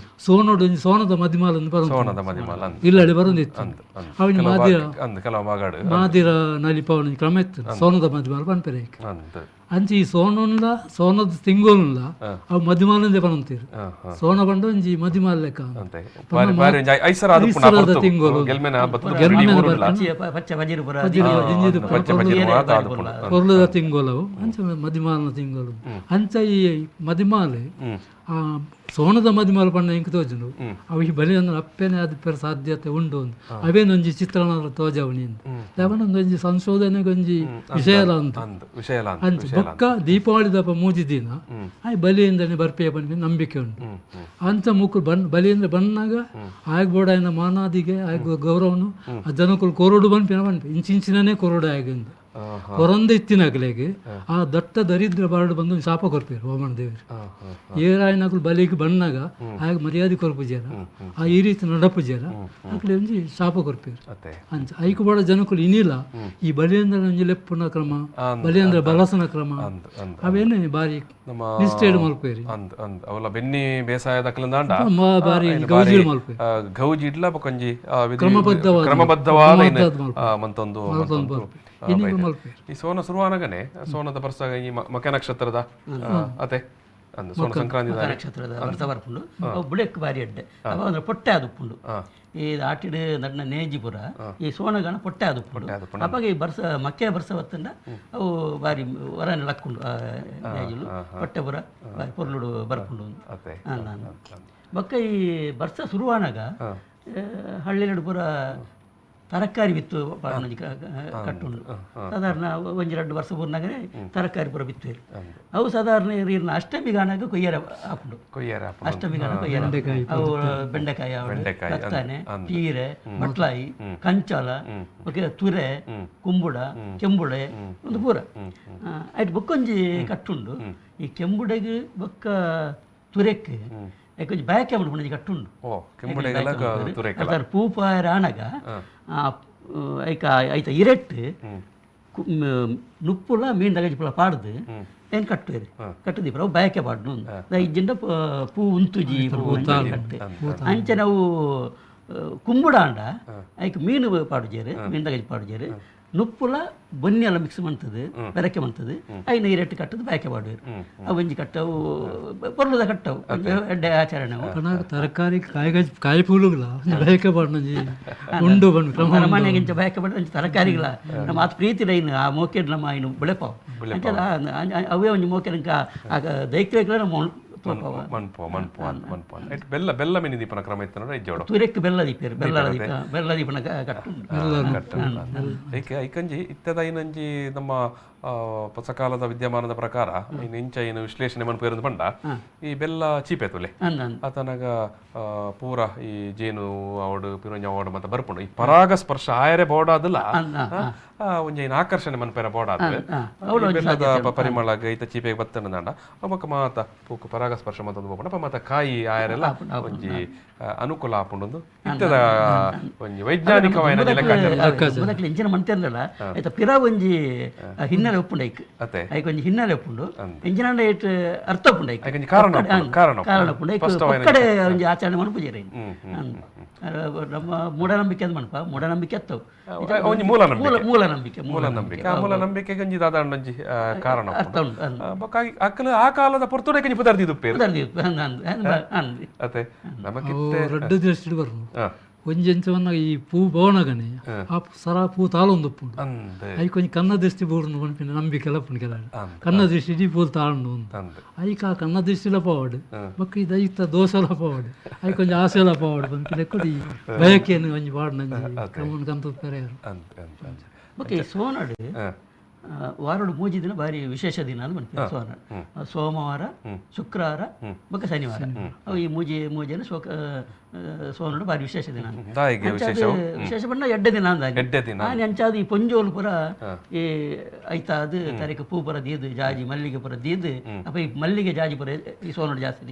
S2: ಸೋನೋಡು ಒಂಜಿ ಸೋನದ ಮದಿಮಾಲಂದು ಬರೋದು ಇಲ್ಲಡೆ ಬರೋದಿತ್ತು ಅವನ ಮಾದಿರ ಮಾದಿರ ನಲಿಪವನ ಕ್ರಮ ಇತ್ತು ಸೋನದ ಮದಿಮಾಲ ಪನ್ಪೆರೆ ಅಂಚೆ ಈ ಸೋನುಲ್ಲ ಸೋನದ ತಿಂಗೋನುಲ್ಲ ಅವು ಮದಿಮಾಲಂದೇ ಪನಂತೀರು ಸೋನ ಬಂಡು ಒಂಜಿ ಮದಿಮಾಲ ಲೆಕ್ಕ ತಿಂಗೋಲು ಪೊರ್ಲದ ತಿಂಗೋಲವು ಅಂಚೆ ಮದಿಮಾಲನ ತಿಂಗೋಲು ಅಂಚ ಈ ಮದಿಮಾಲೆ ಆ ಸೋನದ ಮದಿಮಾಲ ಪಣ್ಣ ಇಂಕ್ ತೋಜುಂಡು ಅವು ಈ ಬಲಿ ಅಂದ್ರೆ ಅಪ್ಪೇನೆ ಅದು ಪೆರ ಸಾಧ್ಯತೆ ಉಂಡು ಒಂದು ಅವೇನೊಂಜಿ ಚಿತ್ರಣ ತೋಜವನಿ ಒಂದೊಂಜಿ ಸಂಶೋಧನೆಗೊಂಜಿ ವಿಷಯ ಅಂತ ಅಂಚ ಬೊಕ್ಕ ದೀಪಾವಳಿ ದಪ್ಪ ಮೂಜಿ ದಿನ ಆ ಬಲಿಯಿಂದನೇ ಬರ್ಪೆ ಬನ್ನಿ ನಂಬಿಕೆ ಉಂಟು ಅಂಚ ಮುಕ್ಕು ಬನ್ ಬಲಿಯಿಂದ ಬನ್ನಾಗ ಆಗ್ಬೋಡಾಯನ ಮಾನಾದಿಗೆ ಆಗ ಗೌರವನು ಆ ಜನಕುಲು ಕೊರಡು ಬನ್ಪಿನ ಬನ್ಪೆ ಇಂಚಿಂಚಿನೇ ಕೊರಡು ಆಗಿಂದ ಕೊರಂದ ಇತ್ತಿನಗಲೆಗೆ ಆ ದಟ್ಟ ದರಿದ್ರ ಬಾರಡು ಬಂದು ಶಾಪ ಕೊರ್ಪೇರು ವಾಮನ ದೇವರು ಏರಾಯನಕುಲು ಬಲಿಗೆ ಬಣ್ಣಾಗ ಆಗ ಮರ್ಯಾದೆ ಕೊರ್ಪುಜೇರ ಆ ಈ ರೀತಿ ನಡಪುಜೇರ ಅಕಲೆ ಒಂಜಿ ಶಾಪ ಕೊರ್ಪೇರು ಅಂಚ ಐಕು ಬಾಡ ಜನಕುಲು ಇನಿಲ್ಲ ಈ ಬಲಿಯಂದ್ರ ಒಂಜಿ ಲೆಪ್ಪುನ ಕ್ರಮ ಬಲಿಯಂದ್ರ ಬಲಸನ ಕ್ರಮ ಅವೇನೆ ಬಾರಿ ನಿಷ್ಠೆಡ್ ಮಲ್ಪೇರಿ
S1: ಅವಲ ಬೆನ್ನಿ ಬೇಸಾಯದ
S2: ಬಾರಿ ಗೌಜಿ ಮಲ್ಪೇರು
S1: ಗೌಜಿ ಇಡ್ಲ ಬೊಕೊಂಜಿ ಕ್ರಮಬದ್ಧವಾದ ಮಂತೊಂದು ಈ ಸೋನ ಶುರುವಾನಗನೆ ಸೋನದ ಬರ್ಸ ಈ ಮಕ ನಕ್ಷತ್ರದ ಅತೆ ಅಂದು ಸೋನ ಸಂಕ್ರಾಂತಿ
S3: ನಕ್ಷತ್ರದ ಬರ್ಸ ಬರ್ಪುಂಡು ಅವು ಬುಳೆಕ್ ಬಾರಿ ಅಡ್ಡೆ ಅವ ಅಂದ್ರೆ ಪೊಟ್ಟೆ ಆದುಪ್ಪುಂಡು ಈ ಆಟಿಡ್ ನಡ್ನ ನೇಜಿಪುರ ಈ ಸೋನಗಣ ಪೊಟ್ಟೆ ಆದುಪ್ಪುಂಡು ಅವಾಗ ಈ ಬರ್ಸ ಮಕ್ಕೆ ಬರ್ಸ ಬತ್ತಂಡ ಅವು ಬಾರಿ ವರನ ಲಕ್ಕುಂಡು ನೇಜಿಲು ಪೊಟ್ಟೆ ಪುರ ಬಾರಿ ಪೊರ್ಲುಡು ಬರ್ಪುಂಡು ನಾನು ಬೊಕ್ಕ ಈ ಬರ್ಸ ಶುರುವಾನಾಗ ಹಳ್ಳಿಲಡು ಪೂರ ತರಕಾರಿ ಬಿತ್ತು ಕಟ್ಟುಂಡು ಸಾಧಾರಣ ಒಂಜಿ ಎರಡು ವರ್ಷ ಪೂರ್ಣಾಗನೆ ತರಕಾರಿ ಪೂರ ಬಿತ್ತು ಅವು ಸಾಧಾರಣ ನೀರಿನ ಅಷ್ಟಮಿಗಾನಾಗ ಕೊಯ್ಯರ ಹಾಪುಂಡು ಅಷ್ಟಮಿಗಾನ ಕೊಯ್ಯರ ಅವು ಬೆಂಡೆಕಾಯಿ ಬತ್ತಾನೆ ಪೀರೆ ಬಟ್ಲಾಯಿ ಕಂಚಾಲ ಬೊಕ್ಕ ತುರೆ ಕುಂಬುಡ ಕೆಂಬುಡೆ ಒಂದು ಪೂರ ಆಯ್ತು ಬೊಕ್ಕೊಂಜಿ ಕಟ್ಟುಂಡು ಈ ಕೆಂಬುಡೆಗೆ ಬೊಕ್ಕ ತುರೆಕ್ ಯಾಕೊಂಜಿ ಬಯಕೆ ಉಂಡು ಕಟ್ಟುಂಡು ಪೂ ಪಾಯರ ಆನಗ ಐಕ ಐತ ಇರೆಟ್ಟು ನುಪ್ಪುಲ ಮೀನ್ ದಗಜಿಪುಲ ಪಾಡ್ದು ಏನು ಕಟ್ಟುವೇರು ಕಟ್ಟುದೀಪುರ ಅವು ಬಯಕೆ ಪಾಡ್ನು ಇಜ್ಜಿಂಡ ಪೂ ಉಂತುಜಿ ಕಟ್ಟು ಅಂಚೆ ನಾವು ಕುಂಬುಡಾಂಡ ಐಕ್ ಮೀನು ಪಾಡುಜೇರು ಮೀನ್ ದಗಜಿ ಪಾಡುಜೇರು ನುಪ್ಪುಲ ಬೊನ್ನಿ ಎಲ್ಲ ಮಿಕ್ಸ್ ಮಾಡ್ತದೆ ಬೆರಕೆ ಮಾಡ್ತದೆ ಐನ ನೀರೆಟ್ಟು ಕಟ್ಟದು ಬಯಕೆ ಮಾಡುವರು ಅವು ಒಂಜಿ ಕಟ್ಟವು ಪೊರ್ಲದ ಕಟ್ಟವು ಎಡ್ಡೆ ಆಚರಣೆ.
S2: ತರಕಾರಿ ಕಾಯಿ ಕಾಯಿ ಪೂಲುಗಳ ಬಯಕೆ ಪಾಡ್ನಂಜಿ ಉಂಡು ಬಂದು
S3: ಅರಮನೆಗಿಂತ ಬಯಕೆ ಪಾಡ ತರಕಾರಿಗಳ ನಮ್ಮ ಆತ ಪ್ರೀತಿ ಇನ್ನು ಆ ಮೋಕೆ ನಮ್ಮ ಇನ್ನು ಬೆಳೆಪಾವು ಅವೇ ಒಂಜಿ ಮೋಕೆ ದೈತ್ಯ ನಮ್ಮ
S1: ಬೆಲ್ಲ ಬೆಲ್ಲ ಮೀನು ದೀಪನ ಕ್ರಮ ಇತ್ತು ಇಜ್ಜೋಡು
S3: ತುರೆಕ್ ಬೆಲ್ಲ ದೀಪೇರು ಬೆಲ್ಲ ದೀಪ ಬೆಲ್ಲ ದೀಪನ ಕಟ್ಟು
S1: ಐಕೆ ಐಕಂಜಿ ಇತ್ತದ ಐನಂಜಿ ನಮ್ಮ ಹೊಸ ಕಾಲದ ವಿದ್ಯಮಾನದ ಪ್ರಕಾರ ಇನ್ನು ಇಂಚ ಏನು ವಿಶ್ಲೇಷಣೆ ಮನ್ಪೇರಂದು ಪಂಡ ಈ ಬೆಲ್ಲ ಚೀಪೆ ತುಲೆ ಆತನಾಗ ಪೂರ ಈ ಜೇನು ಅವಡು ಪಿರಂಜ ಅವಡು ಮತ್ತೆ ಬರ್ಪುಂಡು ಈ ಪರಾಗಸ್ಪರ್ಶ ಆಯರೆ ಬೋಡಾದಲ್ಲ ಒಂಜಿ ಏನು ಆಕರ್ಷಣೆ ಮನ್ಪೇರ ಬೋಡಾದ ಬೆಲ್ಲದ ಪರಿಮಳ ಐತ ಚೀಪೆಗೆ ಬತ್ತನದಾಂಡ ಅವಾಗ ಮಾತ ಪೂಕು ಪರಾಗಸ್ಪರ್ಶ ಮತ್ತೊಂದು ಹೋಗೋಣ ಮಾತ ಕಾಯಿ ಆಯರೆಲ್ಲ ಒಂಜಿ ಅನುಕೂಲ ಆಪುಂಡು ಇತ್ತದ ಒಂಜಿ ವೈಜ್ಞಾನಿಕವಾದ
S3: ಲೆಕ್ಕಾಚಾರ ಇಂಚಿನ ಮಂತಿರ್ಲಿಲ್ಲ ಆಯ್ತಾ ಪಿರ ಒಂಜಿ ಹಿನ್ನೆಲೆ ಉಪ್ಪುಂಡು ಐಕ್ ಐಕ್ ಒಂಜಿ ಹಿನ್ನೆಲೆ ಉಪ್ಪುಂಡು ಇಂಚಿನ ಏಟ್ ಅರ್ಥ ಉಪ್ಪುಂಡು ಐಕ್
S1: ಕಾರಣ ಕಾರಣ
S3: ಕಾರಣ ಉಪ್ಪುಂಡು ಐಕ್ ಪಕ್ಕಡೆ ಒಂಜಿ ಆಚರಣೆ ಮನ್ಪುಜೇರು ನಮ್ಮ ಮೂಢನಂಬಿಕೆ ಅಂತ ಮನ್ಪ ಮೂಢನಂಬಿಕೆ ಅತ್ತವು
S1: ಮೂಲ
S3: ಮೂಢನಂಬಿಕೆ
S1: ಮೂಢನಂಬಿಕೆ ಆ ಮೂಢನಂಬಿಕೆಗೆ ಒಂಜಿ ದಾದಾಂಡ ಒಂಜಿ ಕಾರಣ
S3: ಅರ್ಥ ಉಂಟು.
S1: ಬೊಕ್ಕ ಅಕ್ಕಲು ಆ ಕಾಲದ ಪೊರ್ತುಡೆ ಕಂಜಿ ಪುದರ್ದಿ ದುಪ್ಪೇರು ಅತ್ತೆ ನಮಕಿತ್ತೆ
S2: ರಡ್ಡು ದೃಷ್ಟಿ ಬರು ಒಂಜೆಂಚವನ್ನ ಈ ಪೂ ಬೋಣಗನೆ ಆ ಸರ ಪೂ ತಾಳೊಂದು ಉಪ್ಪುಂಡು ಐಕ್ ಒಂಜಿ ಕನ್ನ ದೃಷ್ಟಿ ಬೋರ್ನು ಪನ್ಪಿನ ನಂಬಿಕೆ ಲಪ್ಪುಂಡು ಕೆಲವು ಕನ್ನ ದೃಷ್ಟಿ ಇಡೀ ಪೂಲ್ ತಾಳುಂಡು ಐಕ್ ಆ ಕನ್ನ ದೃಷ್ಟಿಲ ಪೋವಡು ಬೊಕ್ಕ ಈ ದೈತ ದೋಷಲ ಪೋವಡು ಐಕ್ ಒಂಜಿ ಆಸೆಲ ಪೋವಡು ಪನ್ಪಿನ ಕೊಡಿ ಬಯಕೆಯನ್ನು ಒಂಜಿ ಪಾಡ್ನಂಜಿ ಕ್ರಮನ್ ಕಂತು ಪೆರೆಯರು.
S3: ಬೊಕ್ಕ ಈ ಸೋನಾಡು ವಾರಡು ಮೂಜಿ ದಿನ ಭಾರಿ ವಿಶೇಷ ದಿನ ಅಂತ ಮನ್ಪುಂಡು ಸೋನಾಡು ಸೋಮವಾರ ಶುಕ್ರವಾರ ಬೊಕ್ಕ ಶನಿವಾರ ಅವು ಈ ಮೂಜಿ ಮೂಜಿಯನ್ನು ಶೋಕ ಸೋನಾಡು ಭಾರಿ ವಿಶೇಷ ದಿನ ವಿಶೇಷ ಬಣ್ಣ ಎಡ್ಡೆ ದಿನ ಅಂದ ಆನೆ ಅಂಚಾದ ಈ ಪೊಂಜೋಲು ಪುರ ಈ ಐತಾದ ತರಕ ಪೂ ಪುರ ದೀದು ಜಾಜಿ ಮಲ್ಲಿಗೆ ಪುರ ದೀದು ಅಪ್ಪ ಈ ಮಲ್ಲಿಗೆ ಜಾಜಿ ಪುರ ಈ ಸೋನಾಡು ಜಾಸ್ತಿ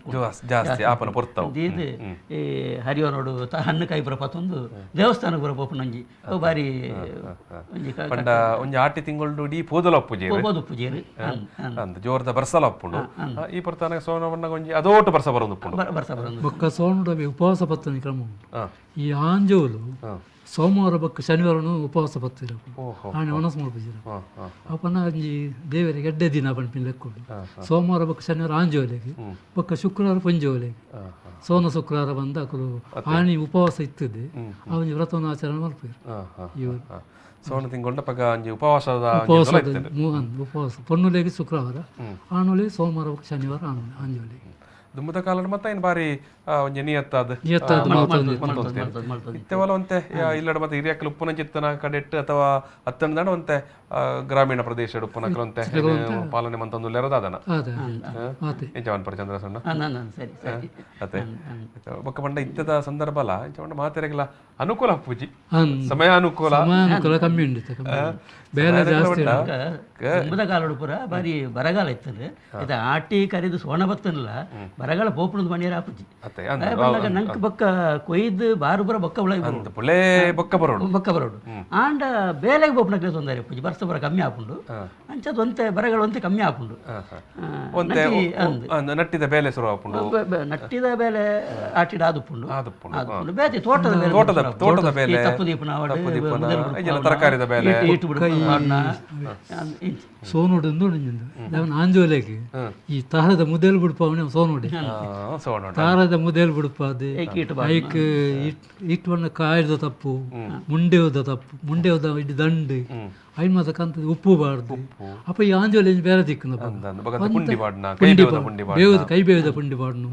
S3: ದೀದು ಈ ಹರಿಯೋನೋಡು ಹಣ್ಣು ಕಾಯಿ ಪುರ ಪತ್ತೊಂದು ದೇವಸ್ಥಾನ ಪುರ ಪೋಪುನಂಜಿ ಅವು ಭಾರಿ
S1: ಒಂಜಿ ಆಟಿ ತಿಂಗಳು ಇಡೀ ಪೋದಲ ಪೂಜೆ
S3: ಪೂಜೆ
S1: ಜೋರದ ಬರ್ಸಲ ಉಪ್ಪುಂಡು ಈ ಪರ್ತನ ಸೋನವನ್ನ ಒಂಜಿ ಅದೋಟು ಬರ್ಸ ಬರೋದು
S3: ಬರ್ಸ ಬರೋದು
S2: ಬೊಕ್ಕ ಸೋನಡ ಉಪವಾಸ ಪತ್ತನೆ ಕ್ರಮ ಉಂಟು. ಈ ಆಂಜೋಲು ಸೋಮವಾರ ಬೊಕ್ಕ ಶನಿವಾರನು ಉಪವಾಸ ಪತ್ತಿರ ಆನೆ ಒಣಸು ಮಲ್ಪುಜೆರ್ ಅಪನ ಒಂಜಿ ದೇವರಿಗೆ ಎಡ್ಡೆ ದಿನ ಪನ್ಪಿನ ಲೆಕ್ಕೊಡು ಸೋಮವಾರ ಬೊಕ್ಕ ಶನಿವಾರ ಆಂಜೋಲೆಗ್ ಬೊಕ್ಕ ಶುಕ್ರವಾರ ಪೊಂಜೋಲೆಗ್ ಸೋನ ಶುಕ್ರವಾರ ಬಂದ ಅಕುಲು ಆನಿ ಉಪವಾಸ ಇತ್ತದೆ ಆ ಒಂಜಿ ವ್ರತವನ್ನು ಆಚರಣೆ ಮಲ್ಪುವೆರ್ ಇವರು.
S1: ಸೋನ ತಿಂಗಳ ಪಗ ಒಂಜಿ ಉಪವಾಸದ
S2: ಉಪವಾಸ ಪೊನ್ನುಲೆಗ್ ಶುಕ್ರವಾರ ಆನುಲೆ ಸೋಮವಾರ ಶನಿವಾರ ಆಂಜೋಲೆಗ್
S1: ದುಮ್ಮದ ಕಾಲಡ್ ಮತ್ತೆ ಏನು ಬಾರಿ ಒಂಜಿ ನಿಯತ್ತಾದ ಇತ್ತವಲ ಒಂತೆ ಇಲ್ಲಡ ಮತ್ತೆ ಹಿರಿಯಕ್ಕಲು ಉಪ್ಪುನಂಚಿತ್ತನ ಕಡೆಟ್ಟು ಅಥವಾ ಅತ್ತಂದಾಣ ಒಂತೆ ಗ್ರಾಮೀಣ ಪ್ರದೇಶ ಉಪ್ಪುನಕಲು ಒಂತೆ ಪಾಲನೆ ಮಂತೊಂದು ಲೆರದಾದನ ಎಂಚವನ್ ಚಂದ್ರ ಸಣ್ಣ ಅತ್ತೆ ಬೊಕ್ಕ ಪಂಡ ಇತ್ತದ ಸಂದರ್ಭ ಅಲ್ಲ ಇಂಚ ಮಾತೆರೆಗ್ಲ ಅನುಕೂಲ ಪೂಜಿ ಸಮಯ ಅನುಕೂಲ
S2: ಕಮ್ಮಿ ಉಂಟು ಬೇರೆ ಜಾಸ್ತಿ
S3: ದುಂಬದ ಕಾಲಡು ಪೂರ ಬಾರಿ ಬರಗಾಲ ಇತ್ತಂದ್ರೆ ಇದು ಆಟಿ ಕರಿದು ಸೋಣ ಬತ್ತನಲ್ಲ ಬರಗಾಲ ಪೋಪುಣದ ಮಣಿಯರ ಆಪುಜಿ ನಂಕ್ ಬೊಕ್ಕ ಕೊಯ್ದು ಬಾರು ಬರ ಬೊಕ್ಕ ಉಳ
S1: ಬೊಕ್ಕ ಬರೋಡು
S3: ಬೊಕ್ಕ ಬರೋಡು ಆಂಡ ಬೇಲೆಗೆ ಪೋಪುಣಕ್ಕೆ ತೊಂದರೆ ಪೂಜಿ ಬರ್ಸ ಬರ ಕಮ್ಮಿ ಆಪುಂಡು ಅಂಚ ಒಂತೆ ಬರಗಾಲ ಒಂತೆ ಕಮ್ಮಿ ಆಪುಂಡು
S1: ನಟ್ಟಿದ ಬೇಲೆ ಶುರು ಆಪುಂಡು
S3: ನಟ್ಟಿದ ಬೇಲೆ ಆಟಿಡ ಆದುಪುಂಡು ಆದುಪುಂಡು ಬೇತೆ ತೋಟದ ಬೇಲೆ
S1: ತೋಟದ ಬೇಲೆ
S3: ತಪ್ಪು ದೀಪನ
S1: ತರಕಾರಿದ ಬೇಲೆ
S2: ಸೋನೋಡು ಆಂಜೋಲೆಗ್ ಈ ತಾರದ ಮುದೇಲು ಬುಡ್ಪಾವನೆ ಸೋನೋಡೆ ತಾರದ ಮುದೇಲು ಬುಡ್ಪಾದೆ ಐಕ್ ಇಟ್ಟುವನ್ನ ಕಾಯ್ದ ತಪ್ಪು ಮುಂಡೆವದ ತಪ್ಪು ಮುಂಡೆವದ ಇಡೀ ದಂಡು ಐನ್ ಮಾತ ಕಂತದ ಉಪ್ಪು ಬಾರ್ದು ಅಪ್ಪ ಈ ಆಂಜೋಲೆ ಬೇರೆ ದಿಕ್ಕುನ ಕೈ ಬೇವದ ಪುಂಡಿ ಪಾಡ್ನು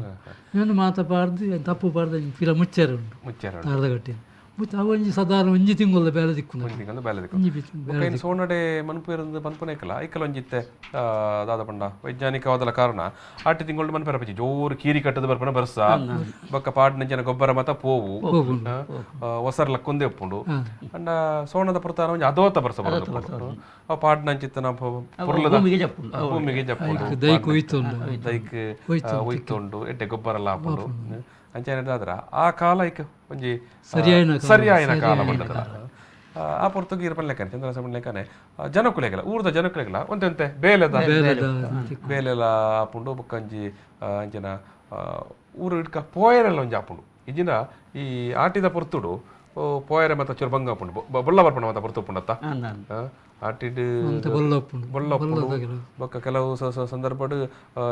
S2: ಇವನು ಮಾತ ಪಾಡ್ದು ತಪ್ಪು ಪಾಡ್ದು ಪಿರ ಮುಚ್ಚೆರ ಉಂಟು ತಾರದ ಗಟ್ಟಿ ಮುಚ್ಚ ಅವು ಒಂಜಿ ಸಾಧಾರಣ ಒಂಜಿ ತಿಂಗಳ ಬೇಲೆ ದಿಕ್ಕುನ
S1: ಸೋನಡೆ ಮನ್ಪು ಪನ್ಪುನೇಕಲ ಐಕಲ ಒಂಜಿತ್ತೆ ದಾದ ಪಂಡ ವೈಜ್ಞಾನಿಕವಾದಲ ಕಾರಣ ಆಟಿ ತಿಂಗಳು ಮನ್ಪೆರ ಪಚ್ಚಿ ಜೋರು ಕೀರಿ ಕಟ್ಟದ ಬರ್ಪಣ ಬರ್ಸ ಬೊಕ್ಕ ಪಾಡ್ನಂಚಿನ ಗೊಬ್ಬರ ಮತ ಪೋವು ಒಸರ್ಲ ಕೊಂದೆ ಉಪ್ಪುಂಡು ಅಂಡ ಸೋಣದ ಪುರತಾನ ಒಂಜಿ ಅದೋತ ಬರ್ಸ ಬರೋದು ಅವು ಪಾಡ್ನಂಚಿತ್ತನ ಪುರ್ಲದ ಭೂಮಿಗೆ ಜಪ್ಪುಂಡು
S2: ದೈಕ್ ಒಯ್ತುಂಡು
S1: ದೈಕ್ ಒಯ್ತುಂಡು ಎಡ್ಡೆ ಗೊಬ್ಬರ ಎಲ್ಲ ಹಾಪುಂಡು ಅಂಚೆ ಆ ಕಾಲ ಐಕ್ ಒಂಜಿ ಸರಿಯಾಯಿನ ಕಾಲ ಬಂದದ. ಆ ಪೊರ್ತುಗು ಇರ್ ಪನ್ಲೆಕ್ಕನೆ ಚಂದ್ರಸ ಪನ್ಲೆಕ್ಕನೆ ಜನಕುಲೆಗಲ ಊರ್ದ ಜನಕುಲೆಗಲ ಒಂತೆ ಬೇಲೆದ ಬೇಲೆಲ ಆಪುಂಡು ಬೊಕ್ಕಂಜಿ ಅಂಚಿನ ಊರು ಇಡ್ಕ ಪೋಯರೆಲ್ಲ ಒಂಜಿ ಆಪುಂಡು ಇಜಿನ ಈ ಆಟಿದ ಪೊರ್ತುಡು ಪೋಯರೆ ಮತ್ತ ಚೂರು ಬಂಗ ಆಪುಂಡು ಬೊಲ್ಲ ಬರ್ಪುಂಡು ಮತ್ತ ಪೊರ್ತು ಉಪ್ಪುಂಡತ್ತ ಆಟಿಡ್ ಬೊಲ್ಲ ಉಪ್ಪುಂಡು ಬೊಕ್ಕ ಕೆಲವು ಸಂದರ್ಭಡ್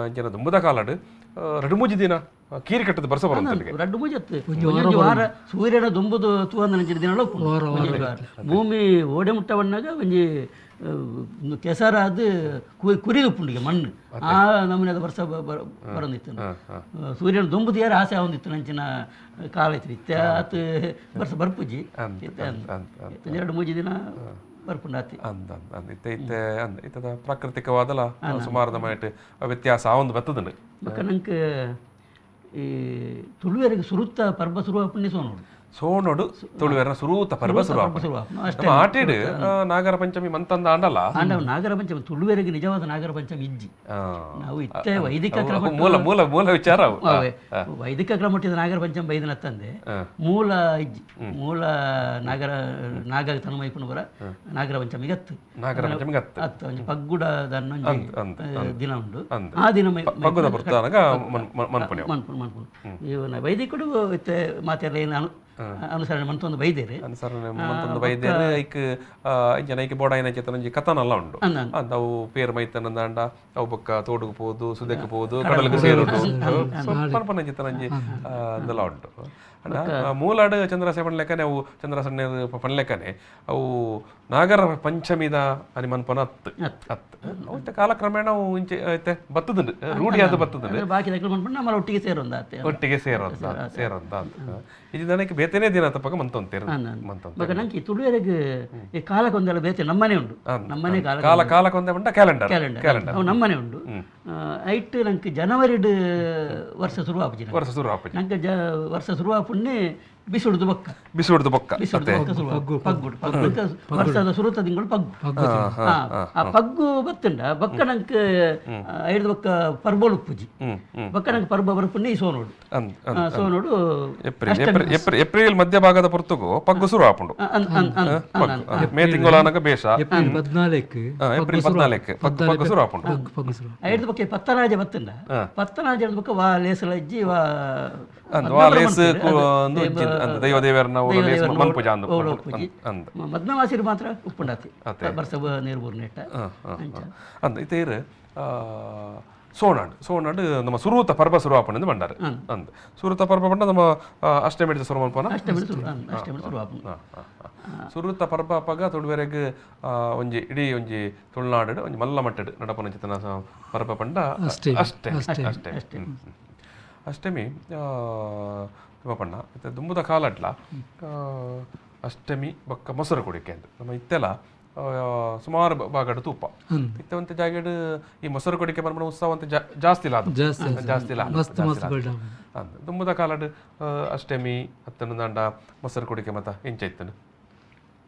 S1: ಅಂಚಿನ ದುಂಬುದ ಕಾಲಡ್ ರಡ್ಡು ಮೂಜಿ ದಿನ ಕೀರಿ ಕಟ್ಟದ ಬರ್ಸ ಬರಂತ
S3: ರಡ್ಡು ಮೂಜಿ ಅತ್ತು ವಾರ ಸೂರ್ಯನ ದುಂಬುದು ತೂವಂದ ದಿನ ಭೂಮಿ ಓಡೆ ಮುಟ್ಟವನ್ನಾಗ ಒಂಜಿ ಕೆಸರಾದ ಕುರಿದು ಉಪ್ಪುಂಡಿಗೆ ಮಣ್ಣು ಆ ನಮೂನೆದ ವರ್ಷ ಬರಂದಿತ್ತು ಸೂರ್ಯನ ದುಂಬುದು ಯಾರು ಆಸೆ ಆವೊಂದಿತ್ತು ನಂಚಿನ ಕಾಲ ಇತ್ತು ಇತ್ತೆ ಆತು ವರ್ಷ ಬರ್ಪುಜಿ ಎರಡು ಮೂಜಿ ದಿನ ಬರ್ಪುಂಡಾತಿ
S1: ಅಂದ ಅಂದ ಇತ್ತೆ ಇತ್ತೆ ಅಂದ ಇತ್ತದ ಪ್ರಾಕೃತಿಕವಾದಲ ಸುಮಾರು ನಮ್ಮ ವ್ಯತ್ಯಾಸ ಆ ಒಂದು ಬತ್ತದಂಡು
S3: ಬೊಕ್ಕ ನಂಗೆ ಈ ತುಳುವೆರಿಗೆ ಸುರುತ್ತ ಪರ್ಬ ಸುರುವ ಪುಣ್ಯ ಸೋನೋಡು
S1: ಸೋನೋಡು ತುಳುವೆರನ ಸುರೂತ ಪರ್ಬ ಸುರುವ ನಮ್ಮ ಆಟಿಡ್ ನಾಗರ ಪಂಚಮಿ ಮಂತಂದ ಆಂಡಲ್ಲ
S3: ಆಂಡ ನಾಗರ ಪಂಚಮಿ ತುಳುವೆರಿಗೆ ನಿಜವಾದ ನಾಗರ ಪಂಚಮಿ ಇಜ್ಜಿ ನಾವು ಇತ್ತೆ ವೈದಿಕ ಕ್ರಮ
S1: ಮೂಲ ಮೂಲ ಮೂಲ ವಿಚಾರ
S3: ವೈದಿಕ ಕ್ರಮಟ್ಟಿದ ನಾಗರ ಪಂಚಮಿ ಬೈದನತ್ತಂದೆ ಮೂಲ ಇಜ್ಜಿ ಮೂಲ ನಾಗರ ನಾಗ ತನ್ಮೈಪುನ ಬರ ನಾಗರ ಪಂಚಮಿ ಗತ್ತು
S1: ನಾಗರ ಪಂಚಮಿ ಗತ್ತು
S3: ಅತ್ತ ಒಂಜಿ ಪಗ್ಗುಡ ದಿನ ಉಂಡು ಆ ದಿನ
S1: ಪಗ್ಗುದ ಮನ್ಪುಣ
S3: ಮನ್ಪುಣ ಇವನ ವೈದಿಕಡು ಇತ್ತೆ ಮಾತೆಲ್ಲ ಏನು ಅನುಸರಣೆ ಮಂತೊಂದು ಬೈದೇರು
S1: ಅನುಸರಣೆ ಮಂತೊಂದು ಬೈದೇರು ಐಕ್ ಇಂಚನ ಐಕ್ ಬೋಡಾಯಿನ ಚೇತನ ಒಂಜಿ ಕಥನಲ್ಲ ಉಂಡು ಅವು ಪೇರ್ ಮೈತನಂದಾಂಡ ಅವು ಬೊಕ್ಕ ತೋಡುಗು ಪೋದು ಸುದೆಕ್ ಪೋದು ಕಡಲಿಗೆ ಸೇರುದು ಪನ್ಪನ ಚೇತನ ಒಂಜಿ ಅದೆಲ್ಲ ಉಂಟು ಅಂಡ ಮೂಲಾಡು ಚಂದ್ರಸೆ ಪನ್ಲೆಕ್ಕನೆ ಅವು ಚಂದ್ರಸಣ್ಣ ಪನ್ಲೆಕ್ಕನೆ ಅವು ನಾಗರ ಪಂಚಮಿದ ಅನಿ ಮನ್ಪನ ಅತ್ತು ಅತ್ತು ಅವು ಕಾಲಕ್ರಮೇಣ ಅವು ಇಂಚೆ ಐತೆ ಬತ್ತದಂಡು ರೂಢಿಯಾದ ಬತ್ತದಂಡು
S3: ಬಾಕಿ ನಮ್ಮ ಒಟ್ಟಿಗೆ ಸೇರೋಂದ
S1: ಒಟ್ಟಿಗೆ ಸೇರೋಂದ ಸೇರೋಂದ ಇದು ನನಗೆ ಬೇತನೇ ದಿನ ತಪ್ಪಕ ಮಂತೊಂತೇರು
S3: ಮಂತೊಂತ ನಂಗೆ ತುಳುವೆರೆಗ್ ಈ ಕಾಲಕ್ಕೊಂದೆಲ್ಲ ಬೇತೆ ನಮ್ಮನೆ ಉಂಡು ನಮ್ಮನೆ ಕಾಲ
S1: ಕಾಲ ಕಾಲಕ್ಕೊಂದೆ ಉಂಟ ಕ್ಯಾಲೆಂಡರ್
S3: ಕ್ಯಾಲೆಂಡರ್ ಅವು ನಮ್ಮನೆ ಉಂಡು ಐಟ್ ನಂಗೆ ಜನವರಿಡ್ ವರ್ಷ ಶುರು ಆಪುಜಿ
S1: ವರ್ಷ ಶುರು ಆಪುಜಿ
S3: ನಂಗೆ ವರ್ಷ ಶುರು ಆಪುಣ್ಣೆ ಬಿಸುಡುದು ಬೊಕ್ಕ
S1: ಬಿಸುಡುದು ಬೊಕ್ಕ
S3: ಬಿಸುಡುದು ಬೊಕ್ಕ ಶುರು ಪಗ್ಗುಡು ಪಗ್ಗು ವರ್ಷದ ಸುರುತ ತಿಂಗಳು ಪಗ್ಗು ಆ ಪಗ್ಗು ಬತ್ತುಂಡ ಬೊಕ್ಕ ನಂಗೆ ಐದು ಬೊಕ್ಕ ಪರ್ಬೋಲು ಉಪ್ಪುಜಿ ಬೊಕ್ಕ ನಂಗೆ ಪರ್ಬ ಬರ್ಪುಣ್ಣೆ ಈ ಸೋನೋಡು ಸೋನೋಡು
S1: ಏಪ್ರಿಲ್ ಮಧ್ಯ ಭಾಗದ ಪೊರ್ತುಗು ಪಗ್ಗು ಶುರು ಆಪುಂಡು ಮೇ ತಿಂಗಳಾನಗ ಬೇಷ
S2: ಏಪ್ರಿಲ್ 14
S1: ಏಪ್ರಿಲ್ 14 ಪಗ್ಗು ಶುರು ಆಪುಂಡು
S3: ಐದು ಬೊಕ್ಕ ಪತ್ತನಾಜೆ ಬತ್ತುಂಡ ಪತ್ತನಾಜೆ ಬೊಕ್ಕ ವಾ ಲೇಸಲ ಇಜ್ಜಿ ವಾ
S1: ವಾ ಲೇಸ್ ದೈವ ದೇವರನ್ನ ಮನ್ಪೂಜಾ ಅಂದ್
S3: ಮದ್ಮವಾಸಿರು ಮಾತ್ರ ಉಪ್ಪುಂಡಾತಿ ಬರ್ಸ ನೀರು ಬೂರ್ನೆಟ್ಟ
S1: ಅಂದ್ ಇತ್ತೇರು ಸೋನಾಡು ಸೋನಾಡು ನಮ್ಮ ಸುರೂತ ಪರ್ಬ ಸುರು ಆಪುಂಡು ಬಂಡಾರು ಅಂದ್ ಸುರೂತ ಪರ್ಬ ಪಂಡ ನಮ್ಮ ಅಷ್ಟಮಿ ಸುರು ಮನ್ಪನ
S3: ಅಷ್ಟಮಿ ಸುರು ಆಪುಂಡು
S1: ಸುರೂತ ಪರ್ಬ ಅಪಗ ತುಳುವೆರೆಗ್ ಒಂಜಿ ಇಡೀ ಒಂಜಿ ತುಳುನಾಡು ಒಂಜಿ ಮಲ್ಲ ಮಟ್ಟಡ್ ನಡಪನ ಚಿತನ ಪರ್ಬ ಪಂಡ ಅಷ್ಟೇ ಅಷ್ಟೇ ಅಷ್ಟೇ ಅಷ್ಟಮಿ ಪಣ್ಣ ಇತ್ತೆ ದುಂಬುದ ಕಾಲಡ್ಲ ಅಷ್ಟಮಿ ಬೊಕ್ಕ ಮೊಸರು ಕುಡಿಕೆ ಅಂತ ನಮ್ಮ ಇತ್ತೆಲ್ಲ ಸುಮಾರು ಭಾಗಡು ತೂಪ ಇತ್ತೆ ಒಂತೆ ಜಾಗೆಡ್ ಈ ಮೊಸರು ಕೊಡಿಕೆ ಬರ್ಮಣ ಉತ್ಸವ ಅಂತ ಜಾಸ್ತಿ ಇಲ್ಲ ಅದು ಜಾಸ್ತಿ ಇಲ್ಲ ಅಂದ್ ದುಂಬುದ ಕಾಲಡ್ ಅಷ್ಟಮಿ ಅತ್ತನ ದಾಂಡ ಮೊಸರು ಕುಡಿಕೆ ಮತ್ತ ಇಂಚ ಇತ್ತನು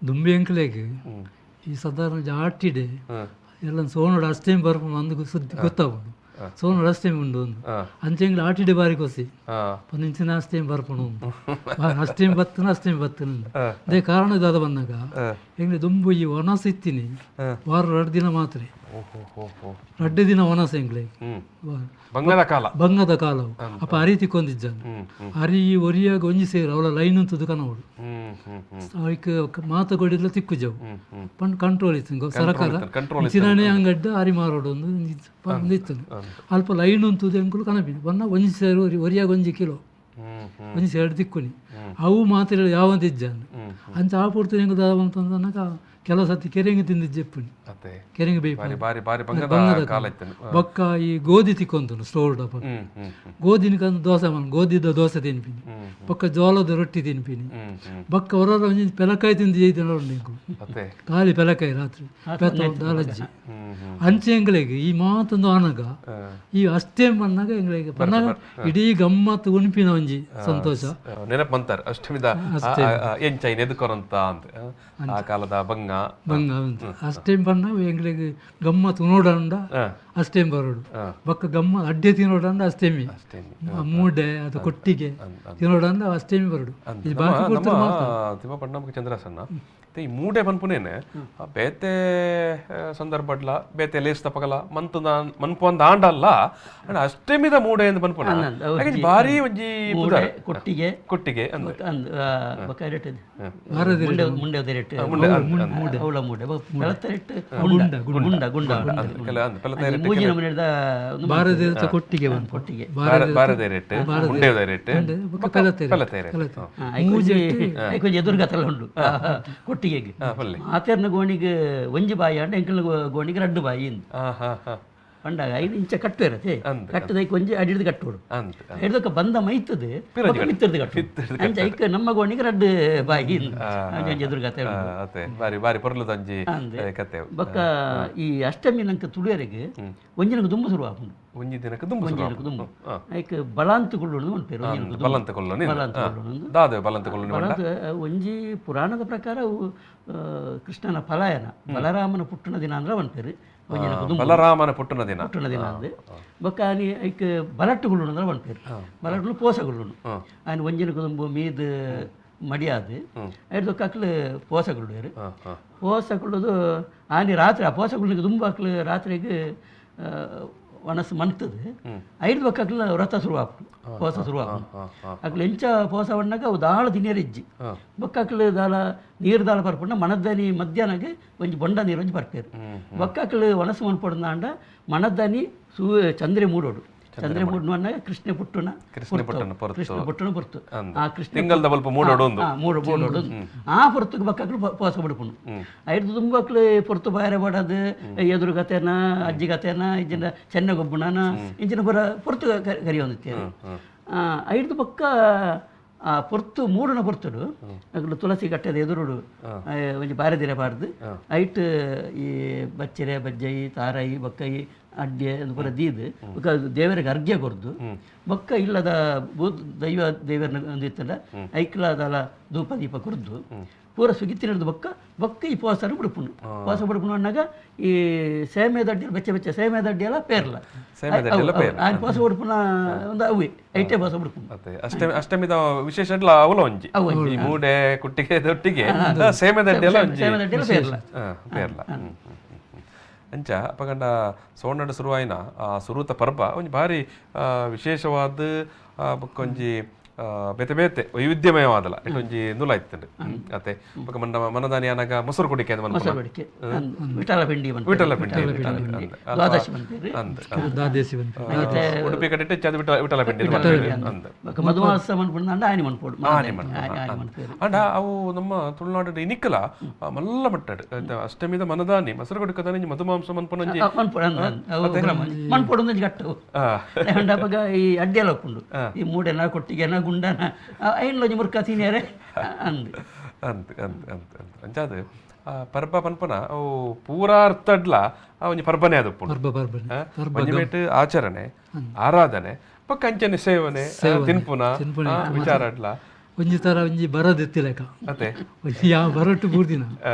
S2: ದುಂಬಿ ಅಂಕಲೆಗ್ ಈ ಸಾಧಾರಣ ಆಟಿಡೆ ಎಲ್ಲ ಸೋನೋಡು ಅಷ್ಟಮಿ ಬರ್ಪುಂಡು ಅಂದ್ ಸುದ್ದಿ ಗೊತ್ತಾಪುಂಡು ಸೋನೋಡು ಅಷ್ಟಮಿ ಉಂಡು ಒಂದು ಅಂಚೆಂಗ್ಲ ಆಟಿಡೆ ಬಾರಿ ಕೊಸಿ ಪಂಚಿನ ಅಷ್ಟಮಿ ಬರ್ಪುಂಡು ಉಂಡು ಅಷ್ಟಮಿ ಬತ್ತನ ಅಷ್ಟಮಿ ಬತ್ತನ ಅದೇ ಕಾರಣ ಇದಾದ ಬಂದಾಗ ಎಂಗ್ಲೆ ದುಂಬು ಈ ಒಣಸು ಇತ್ತೀನಿ ವಾರ 2 ದಿನ ಮಾತ್ರ 2 ದಿನ ಒಣಸು ಎಂಗ್ಲೆ
S1: ಬಂಗದ ಕಾಲ
S2: ಬಂಗದ ಕಾಲವು ಅಪ್ಪ ಅರಿ ತಿಕ್ಕೊಂದಿಜ್ಜಾನ ಅರಿ ಒರಿಯಾಗ ಒಂಜಿ ಸೇರು ಅವಳ ಲೈನ್ ಅಂತದ್ದು ಕನವಡು ಅವಕ್ಕೆ ಮಾತ ಕೊಡಿದ್ಲ ತಿಕ್ಕುಜವು ಪಂಡ್ ಕಂಟ್ರೋಲ್ ಇತ್ತು ಸರಕಾರ ಚಿನಾನೆ ಅಂಗಡ್ಡ ಅರಿ ಮಾರೋಡು ಒಂದು ಇತ್ತು ಅಲ್ಪ ಲೈನ್ ಅಂತದ್ದು ಎಂಕುಲು ಕನಪಿನಿ ಬನ್ನ ಒಂಜಿ ಸೇರು ಒರಿಯಾಗ ಒಂಜಿ ಕಿಲೋ ಒಂಜಿ ಸೇರು ತಿಕ್ಕುನಿ ಅವು ಮಾತ್ರ ಯಾವಂತ ಇಜ್ಜಾನ ಅಂಚ ಆ ಪೂರ್ತಿ ಎಂಕು ದಾವಂತಂದನಕ ಕೆಲವು ಸತಿ ಕೆರೆಂಗೆ ತಿಂದಿಜ್ಜೆಪ್ಪುನಿ ಕೆರೆಂಗೆ ಬೇಯ್ಪ ಬೊಕ್ಕ ಈ ಗೋಧಿ ತಿಕ್ಕೊಂತನು ಸ್ಟೋರ್ಡ್ ಅಪ್ಪ ಗೋಧಿನ ಕಂದು ದೋಸೆ ಮನ್ ಗೋಧಿದ ದೋಸೆ ತಿನ್ಪಿನಿ ಬೊಕ್ಕ ಜೋಳದ ರೊಟ್ಟಿ ತಿನ್ಪಿನಿ ಬೊಕ್ಕ ಹೊರ ಒಂಜಿ ಪೆಲಕಾಯಿ ತಿಂದು ಜೈದಿನ ಖಾಲಿ ಪೆಲಕಾಯಿ ರಾತ್ರಿ ದಾಲಜ್ಜಿ ಅಂಚೆ ಎಂಗ್ಲೆಗ್ ಈ ಮಾತೊಂದು ಆನಗ ಈ ಅಷ್ಟೇ ಮನ್ನಾಗ ಎಂಗ್ಲೆಗ್ ಪನ್ನಾಗ ಇಡೀ ಗಮ್ಮತ್ತು ಉಣ್ಪಿನ ಒಂಜಿ ಸಂತೋಷ
S1: ನೆನಪು ಮಂತಾರೆ ಅಷ್ಟಮಿದ ಎಂಚ ಎದುಕೊರಂತ ಅಂತ ಆ ಕಾಲದ ಬಂಗ
S2: ಬಂಗ ಅಷ್ಟೇಂ ಪನ್ನ ಎಂಗ್ಲೆಗ್ ಗಮ್ಮತ್ತು ನೋಡಂಡ ಅಷ್ಟೇಂ ಬರೋಡು ಬೊಕ್ಕ ಗಮ್ಮ ಅಡ್ಡೆ ತಿನ್ನೋಡಂಡ ಅಷ್ಟೇಮಿ ಮೂಡೆ ಅದು ಕೊಟ್ಟಿಗೆ ತಿನ್ನೋಡಂಡ ಅಷ್ಟೇಮಿ ಬರೋಡು
S1: ತಿಮ್ಮಪ್ಪಣ್ಣ ಚಂದ್ರಸಣ್ಣ ಈ ಮೂಡೆ ಪನ್ಪುನೇನೆ ಬೇತೆ ಸಂದರ್ಭಡ್ಲ ಬೇತೆ ಲೇಸ್ ತಪಕಲ ಮಂತು ಮನ್ಪು ಅಂದ ಆಂಡಲ್ಲ ಅಂಡ ಅಷ್ಟಮಿದ ಮೂಡೆ ಎಂದು ಪನ್ಪುನ ಭಾರಿ ಒಂಜಿ
S3: ಕೊಟ್ಟಿಗೆ
S1: ಕೊಟ್ಟಿಗೆ
S3: ಎದುರುಗತಲ್ಲ ಉಂಡು ಕೊಟ್ಟಿಗೆ ಆತೇರ್ನ ಗೋಣಿಗೆ ಒಂಜಿ ಬಾಯಿ ಅಂಡ ಎಂಕಲ್ನ ಗೋಣಿಗೆ ರಡ್ಡು ಬಾಯಿ ಪಂಡಾಗ 5 ಇಂಚ ಕಟ್ಟು ಇರತ್ತೆ ಕಟ್ಟದೈಕ್ ಒಂಜಿ ಅಡಿಡ್ದು ಕಟ್ಟೋಡು ಹಿಡ್ದಕ್ಕ ಬಂದ ಮೈತದೆ ಮಿತ್ತರ್ದು ಕಟ್ಟು ಅಂಚ ಐಕ್ ನಮ್ಮ ಗೋಣಿಗೆ ರಡ್ಡು ಬಾಯಿ ಎದುರುಗತೆ
S1: ಬಾರಿ ಬಾರಿ ಪೊರ್ಲುದ ಒಂಜಿ ಕತೆ.
S3: ಬೊಕ್ಕ ಈ ಅಷ್ಟಮಿ ನಂಕ ತುಳುವೆರೆಗ್ ಒಂಜಿನಕ ದುಂಬು ಶುರು ಆಪುಂಡು.
S1: ಒಂಜಿ ದಿನಕ್ಕೆ ದುಂಬು
S3: ಒಂಜಿನಕ ದುಂಬು ಐಕ್ ಬಲಾಂತ ಕುಳ್ಳುಂದು ಪನ್ಪೆರ್.
S1: ಬಲಂತ ಕೊಲ್ಲುನಿ
S3: ಬಲಂತ ಕೊಲ್ಲುನಿ
S1: ದಾದ ಬಲಂತ ಕೊಲ್ಲುನಿ
S3: ಪಂಡ ಒಂಜಿ ಪುರಾಣದ ಪ್ರಕಾರ ಕೃಷ್ಣನ ಪಲಾಯನ ಬಲರಾಮನ ಪುಟ್ಟುನ ದಿನ ಅಂದ್ರೆ ಪನ್ಪೆರ್.
S1: ಬಲರಾಮನ ಪುಟ್ಟುನ ದಿನ
S3: ಪುಟ್ಟುನ ದಿನ ಅಂದೆ ಬೊಕ್ಕ ಆನಿ ಐಕ್ ಬಲಟ್ಟು ಗುಳ್ಳುಂಡು ಅಂದ್ರೆ ಪನ್ಪೆರ್. ಬಲಟ್ಟುಲು ಪೋಸ ಗುಳ್ಳುಂಡು ಆನಿ ಒಂಜಿನ ಕುದುಂಬು ಮೀದ್ ಮಡಿಯಾದು ಐದು ಅಕ್ಲು ಪೋಸ ಗುಳ್ಳುವೆರ್. ಪೋಸ ಕುಳ್ಳೋದು ಆನಿ ರಾತ್ರಿ ಆ ಪೋಸ ಗುಳ್ಳಿಗೆ ದುಂಬು ಅಕ್ಲು ರಾತ್ರಿಗೆ ವನಸ್ಸು ಮಂತದೆ ಐದು ಬೊಕ್ಕ ವ್ರತ ಶುರು ಆಪುಂಡು. ಪೋಸ ಶುರು ಆಪುಂಡು ಅಕ್ಲು ಎಂಚ ಪೋಸ ಬಣ್ಣಾಗ ಅವು ದಾಳ ತಿನಿಯರ್ ಇಜ್ಜಿ ಬೊಕ್ಕ ಅಕ್ಲು ದಾಲ ನೀರು ದಾಳ ಪರ್ಪುಂಡ ಮಣದನಿ ಮಧ್ಯಾಹ್ನಗೆ ಒಂಜಿ ಬೊಂಡ ನೀರು ಒಂಜಿ ಪರ್ಪೇರು. ಬೊಕ್ಕ ಅಕ್ಲು ವನಸ್ಸು ಮನ್ಪೊಡುಂದಾಂಡ ಮಣದನಿ ಸೂ ಚಂದ್ರೆ ಮೂಡೋಡು ಚಂದ್ರೆ ಮೂಡುವನ್ನಾಗ ಕೃಷ್ಣ ಪುಟ್ಟುನ
S1: ಕೃಷ್ಣ
S3: ಪುಟ್ಟುನ ಪೊರ್ತು ಆ ಕೃಷ್ಣ
S1: ಮೂಡೋಡು
S3: ಮೂಡೋಡು ಆ ಪೊರ್ತುಗೆ ಬೊಕ್ಕ ಪೋಸ ಬಿಡ್ಪುಂಡು. ಐದು ತುಂಬ ಅಕ್ಲು ಪೊರ್ತು ಬಾಯರೆ ಬಡದು ಎದುರು ಕತೆನ ಅಜ್ಜಿ ಕತೆನ ಇಂಚಿನ ಚೆನ್ನ ಗೊಬ್ಬುಣನ ಇಂಚಿನ ಪೂರ ಪೊರ್ತು ಕರಿಯೊಂದಿತ್ತೇವೆ. ಐದು ಪಕ್ಕ ಆ ಪೊರ್ತು ಮೂಡುನ ಪೊರ್ತುಡು ಅಕ್ಲು ತುಳಸಿ ಕಟ್ಟೆದ ಎದುರುಡು ಒಂಜಿ ಬಾರೆದಿರೆ ಪಾಡ್ದು ಐಟ್ ಈ ಬಚ್ಚಿರೆ ಬಜ್ಜೈ ತಾರೈ ಬೊಕ್ಕೈ ಅಡ್ಡೆ ಪೂರ ದೀದ್ ಬೊಕ್ಕ ದೇವರಿಗೆ ಅರ್ಘ್ಯ ಕೊರ್ದು ಬೊಕ್ಕ ಇಲ್ಲದ ಭೂತ ದೈವ ದೇವರನ್ನ ಒಂದು ಇತ್ತಲ್ಲ ಐಕ್ಲಾದಲ ಧೂಪ ದೀಪ ಕೊರ್ದು ಪೂರ ಸುಗಿತ್ತಿನದು ಬೊಕ್ಕ ಬೊಕ್ಕ ಈ ಪೋಸನ ಬಿಡ್ಪುಂಡು. ಪೋಸ ಬಿಡ್ಪುಂಡು ಅನ್ನಾಗ ಈ ಸೇಮೆ ದಡ್ಡಿ ಬೆಚ್ಚ ಬೆಚ್ಚ ಸೇಮೆ ದಡ್ಡಿ ಎಲ್ಲ ಪೇರ್ಲ ಪೋಸ ಬಿಡ್ಪುನ ಒಂದು ಅವೇ ಐಟೆ ಪೋಸ ಬಿಡ್ಪುಂಡು.
S1: ಅಷ್ಟಮಿದ ವಿಶೇಷ ಅವಲ ಒಂಜಿ ಈ ಮೂಡೆ ಕುಟ್ಟಿಗೆ ದೊಟ್ಟಿಗೆ ಸೇಮೆ ದಡ್ಡಿ ಎಲ್ಲ ಒಂಜಿ
S3: ಸೇಮೆ ದಡ್ಡಿ ಎಲ್ಲ ಪೇರ್ಲ
S1: ಪೇರ್ಲ. ಅಂಚ ಅಪಗಂಡ ಸೋಣಡು ಶುರುವಾಯಿನ ಆ ಸುರೂತ ಪರ್ಬ ಒಂಜಿ ಭಾರಿ ವಿಶೇಷವಾದ ಬೊಕ್ಕ ಒಂಜಿ ಬೇತೆ ಬೇತೆ ವೈವಿಧ್ಯಮಯವಾದಲ್ಲ ಒಂಜಿ ನೂಲ ಇತ್ತಂಡು. ಅತ್ತೆ ಬೊಕ್ಕ ಮಂಡ ಮನದಾನಿ ಆನಾಗ ಮೊಸರು ಕುಡಿಕೆ
S3: ವಿಠಲ ಪಿಂಡಿ
S1: ವಿಠಲ ಪಿಂಡಿ ಉಡುಪಿ ಕಡೆ ಹೆಚ್ಚಾದ ವಿಠಲ ಪಿಂಡಿ
S3: ಮಧುಮಾಸ
S1: ಅಂಡ ಅವು ನಮ್ಮ ತುಳುನಾಡು ಇನಿಕ್ಕಲ ಮಲ್ಲ ಮಟ್ಟಡು ಅಷ್ಟಮಿದ ಮನದಾನಿ ಮೊಸರು ಕುಡಿಕದಾನಿ ಮಧುಮಾಂಸ ಮನ್ಪುನಂಜಿ
S3: ಮನ್ಪೊಡು ಕಟ್ಟು ಅಪಗ ಈ ಅಡ್ಡೆಲ್ಲ ಉಪ್ಪುಂಡು ಈ ಮೂಡೆನ ಕೊಟ್ಟಿಗೆನ ಗುಂಡನ ಐನ್ಲೊಂಜಿ ಮುರ್ಕ ತಿನಿಯರೆ ಅಂದ್
S1: ಅಂದ್ ಅಂದ್ ಅಂದ್ ಅಂದ್ ಅಂಚಾದ ಪರ್ಬ ಪನ್ಪುನ ಅವು ಪೂರಾ ಅರ್ಥಡ್ಲ ಒಂಜಿ ಪರ್ಬನೆ ಅದು ಒಂಜಿ ಮೇಟ್ ಆಚರಣೆ ಆರಾಧನೆ ಬೊಕ್ಕ ಅಂಚನೆ ಸೇವನೆ ತಿನ್ಪುನ ವಿಚಾರ ಅಡ್ಲ
S2: ಒಂಜಿ ತರ ಒಂಜಿ ಬರದೆತ್ತಿಲೆಕ
S1: ಅತ್ತೆ
S2: ಒಂಜಿ ಯಾವ ಬರಟ್ಟು ಬೂರ್ದಿನ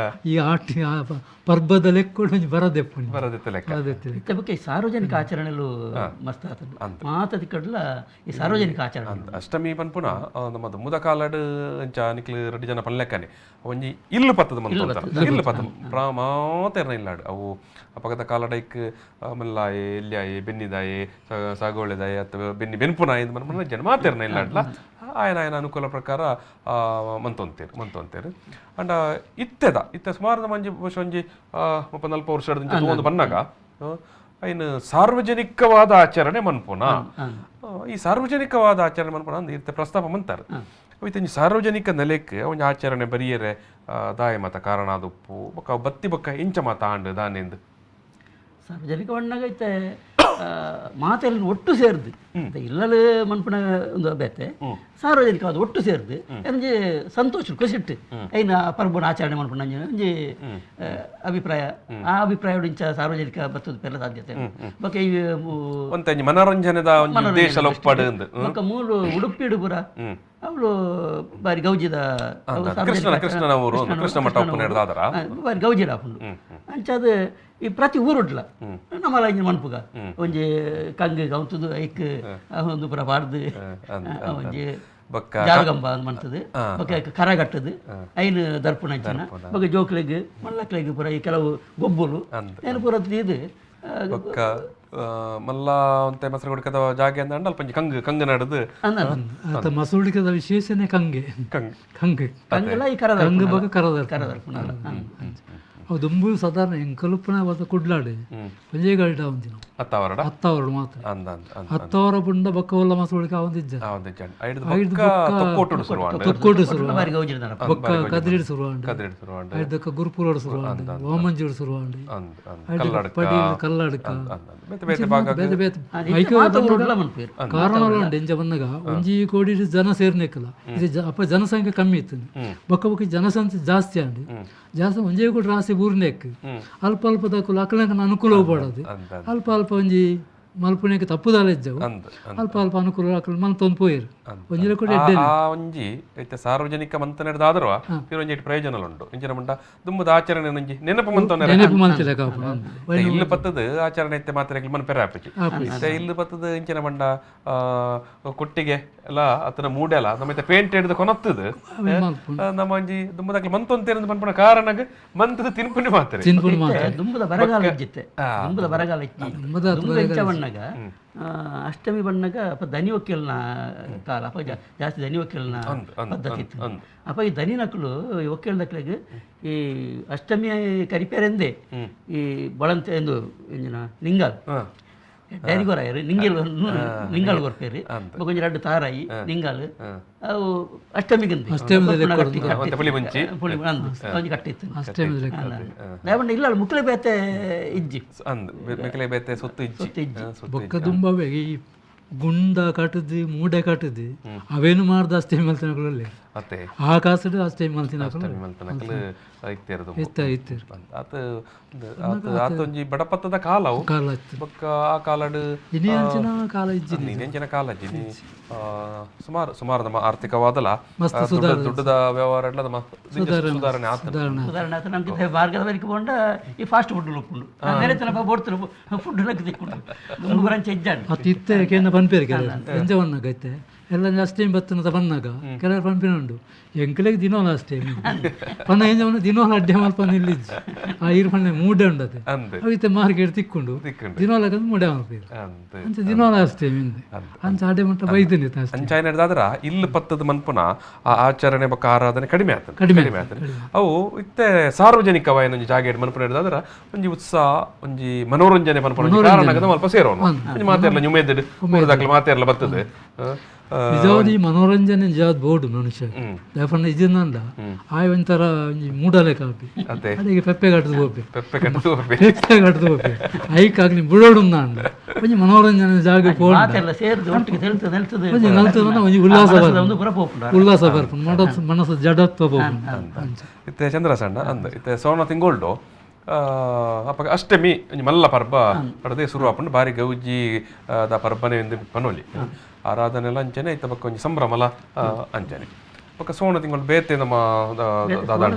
S2: ಈ ಆಟ ಪರ್ಬದ ಲೆಕ್ಕ ಒಂಜಿ ಬರದೆಪ್ಪು
S1: ಬರದೆತ್ತಲೆಕ್ಕ
S3: ಇತ್ತೆ ಬೊಕ್ಕ ಈ ಸಾರ್ವಜನಿಕ ಆಚರಣೆಲು ಮಸ್ತ್ ಆತಂಡು ಮಾತದಿ ಕಡ್ಲ ಈ ಸಾರ್ವಜನಿಕ ಆಚರಣೆ.
S1: ಅಷ್ಟಮಿ ಪನ್ಪುನ ನಮ್ಮ ದುಮ್ಮದ ಕಾಲಡ್ ಅಂಚ ನಿಕ್ಲು ರಡ್ಡು ಜನ ಪನ್ಲೆಕ್ಕನೆ ಒಂಜಿ ಇಲ್ಲು ಪತ್ತದ ಮನ್ಪುನ ಇಲ್ಲು ಪತ್ತ ಮಾತೆರ್ನ ಇಲ್ಲಾಡು ಅವು ಅಪಗದ ಕಾಲಡೈಕ್ ಮಲ್ಲಾಯೆ ಎಲ್ಯಾಯೆ ಬೆನ್ನಿದಾಯೆ ಸಾಗೋಳೆದಾಯೆ ಅಥವಾ ಬೆನ್ನಿ ಬೆನ್ಪುನಾಯೆ ಮನ್ಪುನ ಜನ ಮಾತೆರ್ನ ಇಲ್ಲಾಡ್ಲ ಆಯನ ಆಯನ ಅನುಕೂಲ ಪ್ರಕಾರ ಮಂತೊಂತೇರು ಮಂತೊಂತೇರು. ಅಂಡ ಇತ್ತೆದ ಇತ್ತೆ ಸುಮಾರು ಮಂಜಿ ಬಹುಶಃ ಒಂಜಿ 40 ವರ್ಷದ ಒಂದು ಬನ್ನಾಗ ಐನು ಸಾರ್ವಜನಿಕವಾದ ಆಚರಣೆ ಮನ್ಪುನ ಈ ಸಾರ್ವಜನಿಕವಾದ ಆಚರಣೆ ಮನ್ಪುನ ಅಂದ್ ಇತ್ತೆ ಪ್ರಸ್ತಾಪ ಮಂತಾರೆ. ಇತ್ತೆ ಸಾರ್ವಜನಿಕ ನೆಲೆಕ್ ಒಂಜಿ ಆಚರಣೆ ಬರಿಯರೆ ದಾಯ ಮತ ಕಾರಣ ಅದು ಉಪ್ಪು ಬೊಕ್ಕ ಬತ್ತಿ ಬೊಕ್ಕ ಇಂಚ ಮಾತ ಆಂಡ್ ದಾನೆಂದು
S3: ಸಾರ್ವಜನಿಕ ಬಣ್ಣಾಗ ಇತ್ತೆ ಮಾತೆಲ್ಲ ಒಟ್ಟು ಸೇರ್ದು ಇಲ್ಲಲು ಮನ್ಪುನ ಒಂದು ಬೇತೆ ಸಾರ್ವಜನಿಕವಾದ ಒಟ್ಟು ಸೇರ್ದು ಒಂಜಿ ಸಂತೋಷ ಖುಷಿಟ್ಟು ಐನ ಪರ್ಬನ ಆಚರಣೆ ಮನ್ಪುನ ಒಂಜಿ ಅಭಿಪ್ರಾಯ ಆ ಅಭಿಪ್ರಾಯ ಇಂಚ ಸಾರ್ವಜನಿಕ ಬತ್ತದ ಪೆಲ್ಲ ಸಾಧ್ಯತೆ ಬೊಕ್ಕ ಈ
S1: ಮನೋರಂಜನೆದ
S3: ಬೊಕ್ಕ ಮೂಲು ಉಡುಪಿಡು ಪೂರ ಅವಳು ಬಾರಿ ಗೌಜಿದ ಬಾರಿ ಗೌಜಿದ ಆಪುಂಡು. ಅಂಚಾದ ಈ ಪ್ರತಿ ಊರುಡ್ಲ ನಮ್ಮಲ ಇಂಜಿ ಮನ್ಪುಗ ಒಂಜಿ ಕಂಗ್ ಗೌತುದು ಐಕ್ ಒಂದು ಪೂರ ಪಾಡ್ದು ಒಂಜಿ
S1: ಬೊಕ್ಕ
S3: ಜಾರುಗಂಬ ಮಂತದು ಬೊಕ್ಕ ಕರಗಟ್ಟದು ಐನು ದರ್ಪಣ ಅಂಚಿನ ಬೊಕ್ಕ ಜೋಕ್ಲೆಗ್ ಮಲ್ಲಕ್ಲೆಗ್ ಪೂರ ಈ ಕೆಲವು ಗೊಬ್ಬುಲು ಏನು ಪೂರ ಇದು
S1: ಬೊಕ್ಕ ಮಲ್ಲ ಒಂತೆ ಮಸರು ಕೊಡ್ಕದ ಜಾಗೆ ಅಂದ ಅಲ್ಪ ಕಂಗ್ ಕಂಗ್ ನಡುದು
S2: ಆತ ಮಸೂಡಿಕದ ವಿಶೇಷನೇ ಕಂಗೆ ಕಂಗ್
S3: ಕಂಗಲ ಈ ಕರ
S2: ಕಂಗ್ ಬೊಕ್ಕ ಕರದರ್ಪಣ ಅವು ದುಂಬು ಸಾಧಾರಣ ಎಂಕಲುಪ್ಪನ ಕುಡ್ಲಾಡು ಒಂಜೇ ಗಲ್ಟ ಒಂದಿನ ಹತ್ತವರಡು ಮಾತ್ರ ಹತ್ತವರ ಪುಂಡ ಬೊಕ್ಕ ಒಲ್ಲ ಮಸೂಡಿಕ ಅವಂದಿಜ್ಜ ತೊಕ್ಕೋಟು ಶುರು ಬೊಕ್ಕ ಕದ್ರಿಡ್ ಶುರು ಐದಕ್ಕ ಗುರುಪುರೋಡು ಶುರು ವಾಮಂಜೂರು ಶುರು ಪಡಿ ಕಲ್ಲಡ್ಕ ಬೇತೆ ಬೇತೆ ಕಾರಣ ಉಂಡು ಎಂಚ ಬಂದಾಗ ಒಂಜಿ ಕೋಡಿ ಜನ ಸೇರ್ನೆಕ್ಕಲ್ಲ ಇದು ಅಪ್ಪ ಜನಸಂಖ್ಯೆ ಕಮ್ಮಿ ಇತ್ತು ಬೊಕ್ಕ ಬೊಕ್ಕ ಜನಸಂಖ್ಯೆ ಜಾಸ್ತಿ ಅಂడి ಜಾಸ್ತಿ ಒಂಜೇ ಕೋಟಿ ರಾಸಿ ಬೂರ್ನೆಕ್ ಅಲ್ಪ ಅಲ್ಪ ದಕ್ಕುಲು ಅಕ್ಲಂಕ ಅನುಕೂಲ ಹೋಗ್ಬಾರ್ದು ಅಲ್ಪ ಅಲ್ಪ ಒಂಜಿ ಮಲ್ಪುನೆಕ್ ತಪ್ಪುದಾಲ ಇಜ್ಜವು ಅಲ್ಪ ಅಲ್ಪ ಅನುಕೂಲ ಅಕ್ಲು ಮಂತೊಂದು ಪೋಯಿರು ಒಂಜಿಲ ಕೂಡ
S1: ಒಂಜಿ ಇತ್ತೆ ಸಾರ್ವಜನಿಕ ಮಂತನೆಡ್ದಾದ್ರೂ ಒಂಜಿ ಪ್ರಯೋಜನ ಉಂಟು ಇಂಚಿನ ಮಂಡ ದುಂಬುದ ಆಚರಣೆ ಒಂಜಿ ನೆನಪು ಮಂತೊಂದು
S2: ನೆನಪು ಮಂತಿಲ್ಲ
S1: ಇಲ್ಲು ಪತ್ತದ ಆಚರಣೆ ಇತ್ತೆ ಮಾತ್ರ ಮನ್ ಪೆರಾಪುಜಿ ಇತ್ತೆ ಇಲ್ಲು ಪತ್ತದ ಇಂಚಿನ ಮಂಡ ಕೊಟ್ಟಿಗೆ ಎಲ್ಲ ಅತನ ಮೂಡೆಲ ನಮ್ಮ ಇತ್ತೆ ಪೇಂಟ್ ಹಿಡಿದು ಕೊನತ್ತದು ನಮ್ಮ ಒಂಜಿ ದುಂಬುದಕ್ಲೆ ಮಂತೊಂತೇರಂದು ಪನ್ಪುನ ಕಾರಣಗ್ ಮಂತದ ತಿನ್ಪುನಿ ಮಾತ್ರ
S3: ದುಂಬುದ ಬರಗಾಲ ಇಜ್ಜಿತ್ತೆ ದುಂಬುದ ಬರಗಾಲ ಇಜ್ಜಿ ಬಣ್ಣಗ ಅಷ್ಟಮಿ ಬಣ್ಣಗ ಅಪ್ಪ ದನಿ ವಕೀಲನ ಕಾಲ ಅಪ್ಪ ಜಾಸ್ತಿ ದನಿ ವಕೀಲನ ಪದ್ಧತಿ ಇತ್ತು ಅಪ್ಪ ಈ ದನಿನಕ್ಲು ಈ ವಕೀಲದಕ್ಲಿಗೆ ಈ ಅಷ್ಟಮಿ ಕರಿಪೇರೆಂದೇ ಈ ಬಳಂತೆ ಎಂದು ಇಂಜಿನ ನಿಂಗಾಲ್ ಡೈರಿ ಗೊರಾಯರು ನಿಂಗಿಲ್ ನಿಂಗಾಲ್ ಕೊರ್ಪೇರು ಒಂಜಿ ರಡ್ಡು ತಾರಾಯಿ ನಿಂಗಾಲ್ ಅವು ಅಷ್ಟಮಿಗಂದು ಒಂಜಿ ಕಟ್ಟಿತ್ತು ಇಲ್ಲ ಮುಕ್ಲೆ ಬೇತೆ ಇಜ್ಜಿ
S1: ಬೇತೆ ಸೊತ್ತು ಇಜ್ಜಿ
S2: ಬೊಕ್ಕ ದುಂಬವೇ ಈ ಗುಂಡ ಕಟ್ಟದು ಮೂಡೆ ಕಟ್ಟದು ಅವೇನು ಮಾಡ್ದ ಅಷ್ಟೇ ಮಲ್ತಿನಕುಲಲ್ಲಿ ಆ ಕಾಸುಡು ಅಷ್ಟೇ ಮಲ್ತಿನಕುಲು
S1: ಆತೊಂಜಿ ಬಡಪತ್ತದ ಕಾಲ ಬೊಕ್ಕ ಆ ಕಾಲಡು
S2: ಇನಿ ಅಂಚಿನ ಕಾಲ ಇಜ್ಜಿ
S1: ಅಂಚಿನ ಕಾಲ ಇಜ್ಜಿ ಸುಮಾರು ಸುಮಾರು ನಮ್ಮ ಆರ್ಥಿಕವಾದಲ ದುಡ್ಡದ ವ್ಯವಹಾರ ಎಲ್ಲ ನಮ್ಮ ಸುಧಾರಣೆ ಆತ
S3: ಸುಧಾರಣೆ ಆತ ನಮ್ಗೆ ಮಾರ್ಗದ ಬರಿಕೆ ಪೋಂಡ ಈ ಫಾಸ್ಟ್ ಫುಡ್ ಉಪ್ಪುಂಡು ನೆರೆತನ ಬೋಡ್ತಿನ ಫುಡ್ ಲಕ್ಕ ತಿಕ್ಕೊಂಡು ದುಂಬು ಬರಂಚ ಇಜ್ಜಾಂಡ್
S2: ಅತ್ತು ಇತ್ತೆ ಕೇಂದ್ರ ಪನ್ಪೇರು ಕೆಲವರು ಎಂಚ ಬನ್ನಾಗ ಇತ್ತೆ ಎಲ್ಲ ಅಷ್ಟೇ ಬತ್ತನದ ಬನ್ನಾಗ ಕೆಲವರು ಪನ್ಪಿನ ಉಂಡು ಎಂಕಲೆಗ್ ದಿನೋಲ ಅಷ್ಟೇ ಪನ್ನ ಎಂಚ ದಿನೋಲ ಅಡ್ಡೆ ಮಲ್ಪಂದು ಇಲ್ಲಿಜ್ಜಿ ಆ ಇರು ಪನ್ನೆ ಮೂಡೆ ಉಂಡತೆ ಅವು ಇತ್ತೆ ಮಾರ್ಕೆಟ್ ತಿಕ್ಕೊಂಡು ದಿನೋಲ ಮೂಡೆ ಮಲ್ಪೇರು ಅಂಚ ದಿನೋಲ ಅಷ್ಟೇ ಮಿಂದೆ ಅಂಚ ಅಡ್ಡೆ ಮಟ್ಟ ಬೈದಿನಿ
S1: ಅಂಚ ಏನಾದ್ರ ಇಲ್ಲಿ ಪತ್ತದ ಮನ್ಪುನ ಆ ಆಚರಣೆ ಬೊಕ್ಕ ಆರಾಧನೆ ಕಡಿಮೆ ಆಗ್ತದೆ ಕಡಿಮೆ ಆಗ್ತದೆ ಅವು ಇತ್ತೆ ಸಾರ್ವಜನಿಕವಾಯಿನ ಒಂಜಿ ಜಾಗೆ ಮನ್ಪುನ ಹಿಡಿದಾದ್ರ ಒಂಜಿ ಉತ್ಸಾಹ ಒಂಜಿ ಮನೋರಂಜನೆ ಮನ್ಪುನ ಕಾರಣ ಮಲ್ಪ ಸೇರೋನು ಒಂಜಿ ಮಾತೆರ್ಲ ನುಮೇದಿಡ್ ಮಾತೆರ್ಲ ಬರ್ತದೆ
S2: ನಿಜವಾದ ಈ ಮನೋರಂಜನೆ ನಿಜವಾದ ಬೋರ್ಡು ಮನುಷ್ಯ ದಾಪಣ್ಣ ಇಜಿಂದ ಆಯ್ ಒಂಥರ ಒಂಜಿ ಮೂಡಲೆ ಕಾಪಿ ಅಡಿಗೆ ಪೆಪ್ಪೆ ಕಟ್ಟದು ಹೋಪೆ
S1: ಪೆಪ್ಪೆ ಕಟ್ಟದು
S2: ಪೆಪ್ಪೆ ಕಟ್ಟದು ಹೋಪೆ ಐಕಾಗ್ಲಿ ಬುಡೋಡು ಅಂದ ಒಂಜಿ ಮನೋರಂಜನೆ ಜಾಗ ಒಂಜಿ ನಲ್ತದ ಒಂಜಿ ಉಲ್ಲಾಸ ಉಲ್ಲಾಸ ಬರ್ಪುಂಡು ಮನಸ್ಸು ಮನಸ್ಸು ಜಡತ್ವ ಪೋಪುಂಡು
S1: ಇತ್ತೆ ಚಂದ್ರ ಸಣ್ಣ ಅಂದ ಇತ್ತೆ ಸೋಣ ತಿಂಗೋಲ್ಡು ಅಪ್ಪ ಅಷ್ಟಮಿ ಒಂಜಿ ಮಲ್ಲ ಪರ್ಬ ಪಡದೆ ಶುರು ಆಪುಂಡು ಬಾರಿ ಗೌಜಿ ದ ಪರ್ಬನೆ ಎಂದು ಪನೋಲಿ ಆರಾಧನೆ ಎಲ್ಲ ಅಂಚನೆ ಇತ್ತ ಬೊಕ್ಕ ಒಂಜಿ ಸಂಭ್ರಮಲ ಅಂಚನೆ ಬೊಕ್ಕ ಸೋಣ ತಿಂಗಳು ಬೇತೆ ನಮ್ಮ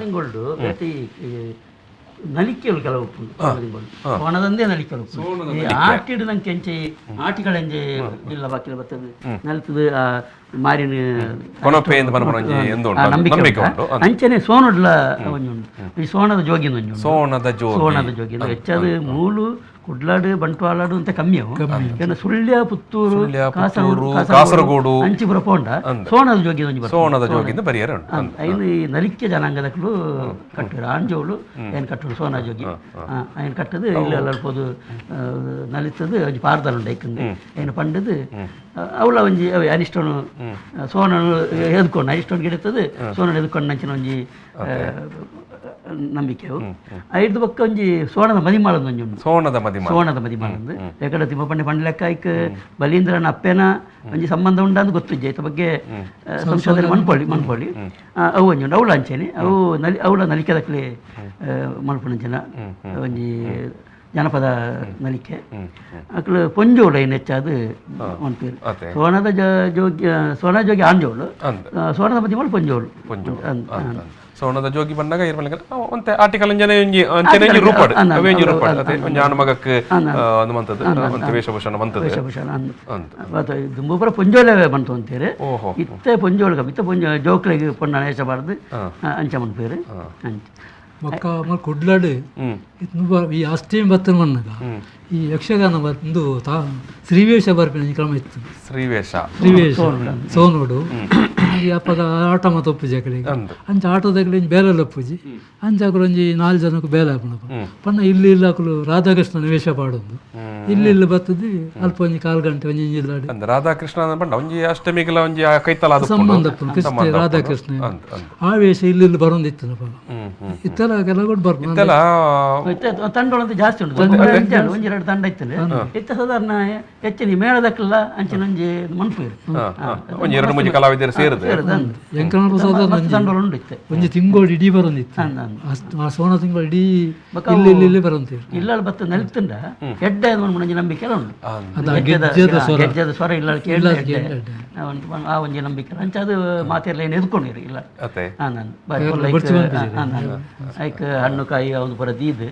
S3: ತಿಂಗಳು ಬೇತೆ ನಲಿಕೆಗಳು ಕೆಲವು ಸೋಣದಂದೇ ನಲಿಕೆಗಳು ಈ ಆಟಿಡು ನಂಗೆ ಎಂಚೆ ಆಟಿಗಳೆಂಜೆ ಇಲ್ಲ ಬಾಕಿ ಬರ್ತದೆ ನಲಿತದ ಮಾರಿನ
S1: ನಂಬಿಕೆ ಉಂಟು
S3: ಅಂಚನೆ ಸೋನಡ್ಲ ಒಂಜಿ ಉಂಟು ಈ ಸೋಣದ ಜೋಗಿನ ಒಂಜಿ
S1: ಸೋಣದ ಜೋಗಿ
S3: ಸೋಣದ ಜೋಗಿ ಹೆಚ್ಚಾದ ಮೂಲು ಕುಡ್ಲಾಡು ಬಂಟ್ವಾಲಾಡು ಅಂತ ಕಮ್ಮಿ ಅವು ಸುಳ್ಯ ಪುತ್ತೂರು
S1: ಕಾಸರಗೋಡು
S3: ಅಂಚಿಪುರ ಪೋಂಡ ಸೋಣದ ಜೋಗಿ ಒಂಜಿ
S1: ಸೋಣದ ಜೋಗಿಂದ ಬರಿಯರ ಉಂಟು
S3: ಐನು ಈ ನಲಿಕೆ ಜನಾಂಗದಕ್ಕಲು ಕಟ್ಟುರು ಆಂಜೋಳು ಏನು ಕಟ್ಟುರು ಸೋನ ಜೋಗಿ ಐನು ಕಟ್ಟದು ಇಲ್ಲ ಅಲ್ಪೋದು ನಲಿತದು ಒಂಜಿ ಪಾರ್ದಲ್ ಉಂಡು ಐಕಂದು ಐನು ಪಂಡದು ಅವಳ ಒಂಜಿ ಅವೆ ಅನಿಷ್ಟನು ಸೋನನು ಎದ್ಕೊಂಡು ಅನಿಷ್ಟೋನ್ ಗಿಡತದು ಸೋನನು ಎದ್ಕೊಂಡು ಅಂಚಿನ ಒಂಜಿ ನಂಬಿಕೆ ಅವು ಐದು ಪಕ್ಕ ಒಂಜಿ ಸೋಣದ ಮದಿಮಾಳಂದು ಒಂಜಿ ಉಂಡು
S1: ಸೋಣದ ಮದಿಮಾಳ
S3: ಸೋಣದ ಮದಿಮಾಳಂದು ಯಾಕಂದ್ರೆ ತಿಮ್ಮಪ್ಪಂಡೆ ಪಂಡ ಲೆಕ್ಕ ಐಕ್ ಬಲೀಂದ್ರನ ಅಪ್ಪೆನ ಒಂಜಿ ಸಂಬಂಧ ಉಂಡಂದು ಗೊತ್ತಿಜ್ಜೆ ಐತ ಬಗ್ಗೆ ಸಂಶೋಧನೆ ಮನ್ಪೊಳಿ ಮನ್ಪೊಳಿ ಅವು ಒಂಜಿ ಉಂಡು ಅವಳ ಅಂಚೆನೆ ಅವು ನಲಿ ಅವಳ ನಲಿಕೆದಕ್ಲೆ ಮಲ್ಪುನಂಚಿನ ಒಂಜಿ ಜನಪದ ನಲಿಕೆ ಅಕ್ಲು ಪೊಂಜೋಳು ಏನು ಹೆಚ್ಚಾದ ಮನ್ಪೇರು ಸೋಣದ ಜೋಗಿ ಸೋಣ ಜೋಗಿ ಆಂಜೋಳು ಸೋಣದ ಮದಿಮಾಳು ಪೊಂಜೋಳು.
S1: ಸೋಣದ ಜೋಗಿ ಬಂದಾಗ ಇರ್ಮಲಿಗೆ ಒಂತೆ ಆರ್ಟಿಕಲ್ ಅಂಜನೆ ಒಂಜಿ ಅಂಚನೆ ಒಂಜಿ ರೂಪಡ್ ಅವೇ ಒಂಜಿ ರೂಪಡ್ ಅತೆ ಒಂಜಿ ಆಣ ಮಗಕ್ ಅನುಮಂತದ ಒಂತೆ ವೇಷಭೂಷಣ ಮಂತದ
S3: ವೇಷಭೂಷಣ ಅಂದು ದುಂಬು ಪೂರ ಪೊಂಜೋಲೆ ಬಂತು ಅಂತೀರಿ ಇತ್ತೆ ಪೊಂಜೋಳು ಇತ್ತೆ ಪೊಂಜೋ ಜೋಕ್ಲೆಗ್ ಪೊಣ್ಣ ವೇಷ ಬಾರ್ದು ಅಂಚ ಮನ್ಪೇರು ಅಂಚ
S2: ಬೊಕ್ಕ ಕುಡ್ಲಾಡು ಈ ಅಷ್ಟೇಮಿ ಬತ್ತನ ಮಣ್ಣಗ ಈ ಯಕ್ಷಗಾನ ಒಂದು ಶ್ರೀವೇಷ ಬರ್ಪಿನ ಕ್ರಮ ಇತ್ತು.
S1: ಶ್ರೀವೇಷ
S2: ಶ್ರೀವೇಷ ಸೋನೋಡು ಈ ಅಪ್ಪದ ಆಟ ಮಾತ ಒಪ್ಪುಜಿ ಅಕಲಿಗೆ ಅಂಚ ಆಟೋದಕಲಿ ಬೇಲೆ ಒಪ್ಪುಜಿ ಅಂಚ ಅಕುಲು ಒಂಜಿ 4 ಜನಕ್ಕೆ ಬೇಲೆ ಹಾಪುನಪ್ಪ ಪಂಡ ಇಲ್ಲಿ ಇಲ್ಲ ಅಕುಲು ರಾಧಾಕೃಷ್ಣನ ವೇಷ ಪಾಡೊಂದು ಇಲ್ಲಿ ಇಲ್ಲಿ ಬತ್ತದು ಅಲ್ಪ ಒಂಜಿ ಕಾಲು ಗಂಟೆ ಒಂಜಿ ಇಂಜಿಲ್ಲಾಡಿ
S1: ರಾಧಾಕೃಷ್ಣ ಪಂಡ ಒಂಜಿ ಅಷ್ಟಮಿಗೆಲ್ಲ ಒಂಜಿ ಕೈತಲ
S2: ಸಂಬಂಧ ಕೃಷ್ಣ ರಾಧಾಕೃಷ್ಣ ಆ ವೇಷ ಇಲ್ಲಿ ಇಲ್ಲಿ ಬರೋದಿತ್ತು ಇತ್ತೆಲ್ಲ ಕೆಲವು ಬರ್ಬೋದು.
S3: ತಂಡೊಳಂತ ಜಾಸ್ತಿ ಉಂಟು, ಒಂಜಿ ಎರಡು ತಂಡ ಇತ್ತು ಇತ್ತ ಸಾಧಾರಣ ಹೆಚ್ಚಿನ ಮೇಳದಕ್ಕೆಲ್ಲ ಅಂಚಿನ ಒಂಜಿ ಮನ್ಪು
S1: ಒಂಜಿ ಎರಡು ಮೂಜಿ ಕಲಾವಿದರು ಸೇರಿದೆ
S3: ತಂಡೊಳು ಇತ್ತು
S2: ಒಂಜಿ ತಿಂಗಳು ಇಡೀ ಬರೋದಿತ್ತು. ಆ ಸೋನ ತಿಂಗಳು ಇಡೀ ಇಲ್ಲಿ ಇಲ್ಲಿ ಇಲ್ಲಿ ಬರೋಂತೀವಿ
S3: ಇಲ್ಲ ಬತ್ತ ನೆಲ್ತುಂಡ ಎಡ್ಡೆ ಒಂಜಿ ನಂಬಿಕೆ ಉಂಟು. ಗೆಜ್ಜೆದ ಸ್ವರ ಇಲ್ಲ ಆ ಒಂಜಿ ನಂಬಿಕೆ ಅಂಚ ಅದು ಮಾತೆಲ್ಲ ಏನು ಎದ್ಕೊಂಡಿರಿ ಇಲ್ಲ ಐಕ್ ಹಣ್ಣು ಕಾಯಿ ಅವ್ನು ಪೂರ ದೀದ್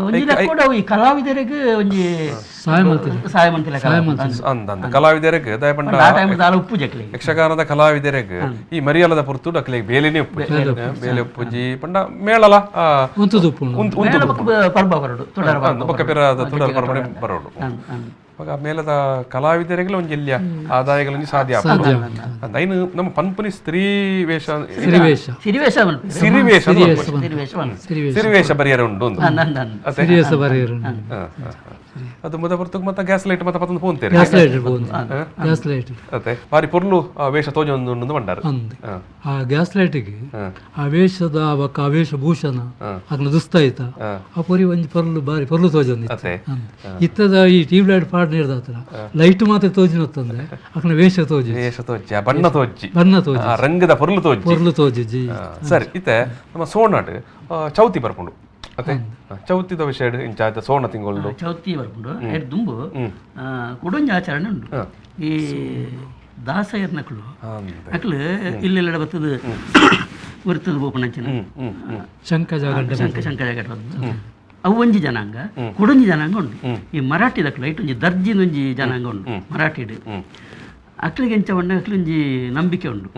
S3: ಒಂಜಿ ಕೂಡ ಈ ಕಲಾವಿದರಿಗೆ ಒಂಜಿ
S2: ಸಹಾಯ
S3: ಮಂತಿಲ್ಲ
S1: ಕಲಾವಿದರಿಗೆ
S3: ಆ ಟೈಮ್ ದಾಲ ಉಪ್ಪು ಜಕ್ಲಿ
S1: ಯಕ್ಷಗಾನದ ಕಲಾವಿದರಿಗೆ ಈ ಮರಿಯಲದ ಪುರ್ತುಡು ಅಕ್ಲೆಗ್ ಬೇಲೆನೇ ಉಪ್ಪು ಬೇಲೆ ಉಪ್ಪುಜಿ ಪಂಡ ಮೇಳಲ
S3: ಪರ್ಬ ಬರೋಡು
S1: ಬೊಕ್ಕ ಪೇರ ತುಡರ್ ಪರ್ಬ ಬರೋಡು. ಅವಾಗ ಮೇಲದ ಕಲಾವಿದರಿಗೆಲ್ಲ ಒಂಜಿ ಎಲ್ಲಿಯ ಆದಾಯಗಳಲ್ಲಿ ಸಾಧ್ಯ ಐನು ನಮ್ಮ ಪನ್ಪುನಿ ಸ್ತ್ರೀ ವೇಷ
S3: ಸಿರಿವೇಷ
S1: ಸಿರಿವೇಷ ಸಿರಿವೇಷ ಬರಿಯರ ಉಂಟು ಅದು ಮುದ ಬರ್ತಕ್ಕೆ ಮತ್ತೆ ಗ್ಯಾಸ್ ಲೈಟ್ ಮತ್ತೆ ಪತ್ತೊಂದು ಫೋನ್
S2: ಗ್ಯಾಸ್ ಲೈಟ್
S1: ಅದೇ ಬಾರಿ ಪೊರ್ಲು ವೇಷ ತೋಜೊಂದು ಬಂಡಾರ
S2: ಆ ಗ್ಯಾಸ್ ಲೈಟ್ಗೆ ಆ ವೇಷದ ಬೊಕ್ಕ ಆ ವೇಷಭೂಷಣ ಅದನ್ನ ದುಸ್ತಾಯ್ತ ಆ ಪೊರಿ ಒಂಜಿ ಪೊರ್ಲು ಬಾರಿ ಪೊರ್ಲು ತೋಜೊಂದು ಇತ್ತದ ಈ ಟ್ಯೂಬ್ ಲೈಟ್ ಪಾಡ್ ನೀರ್ದಾತ್ರ ಲೈಟ್ ಮಾತ್ರ ತೋಜಿನತ್ತಂದ್ರೆ ಅಕನ ವೇಷ ತೋಜಿ
S1: ವೇಷ ತೋಜಿ ಬಣ್ಣ ತೋಜಿ
S2: ಬಣ್ಣ ತೋಜಿ
S1: ರಂಗದ ಪೊರ್ಲು ತೋಜಿ
S2: ಪೊರ್ಲು ತೋಜಿ.
S1: ಸರಿ ಇತ್ತೆ ನಮ್ಮ ಸೋನಾಟ್ ಚೌತಿ ಬರ್ಪುಂಡು ಅತ್ತೆ ಚೌತಿದ ವಿಷಯ ಇಂಚ ಸೋಣ ತಿಂಗಳು
S3: ಚೌತಿ ಬರ್ಪುಂಡು ದುಂಬು ಕುಡೊಂಜಿ ಆಚರಣೆ ಉಂಟು. ಈ ದಾಸಯರ್ನಕ್ಳು ಅಕ್ಲು ಇಲ್ಲೆಲ್ಲ ಬರ್ತದೆ ಬರ್ತದೆ ಬೋಪನಂಚಿನ
S2: ಶಂಕ ಜಾಗಟ
S3: ಶಂಕ ಶಂಕ ಜಾಗಟ ಅವು ಒಂಜಿ ಜನಾಂಗ ಕುಡೊಂಜಿ ಜನಾಂಗ ಉಂಟು. ಈ ಮರಾಠಿದಕ್ಲು ಐಟೊಂಜಿ ದರ್ಜಿನೊಂಜಿ ಜನಾಂಗ ಉಂಟು ಮರಾಠಿಡ್. ಅಕ್ಲಿಗೆ ಎಂಚ ಉಂಡು ಅಕ್ಲೊಂಜಿ ನಂಬಿಕೆ ಉಂಟು.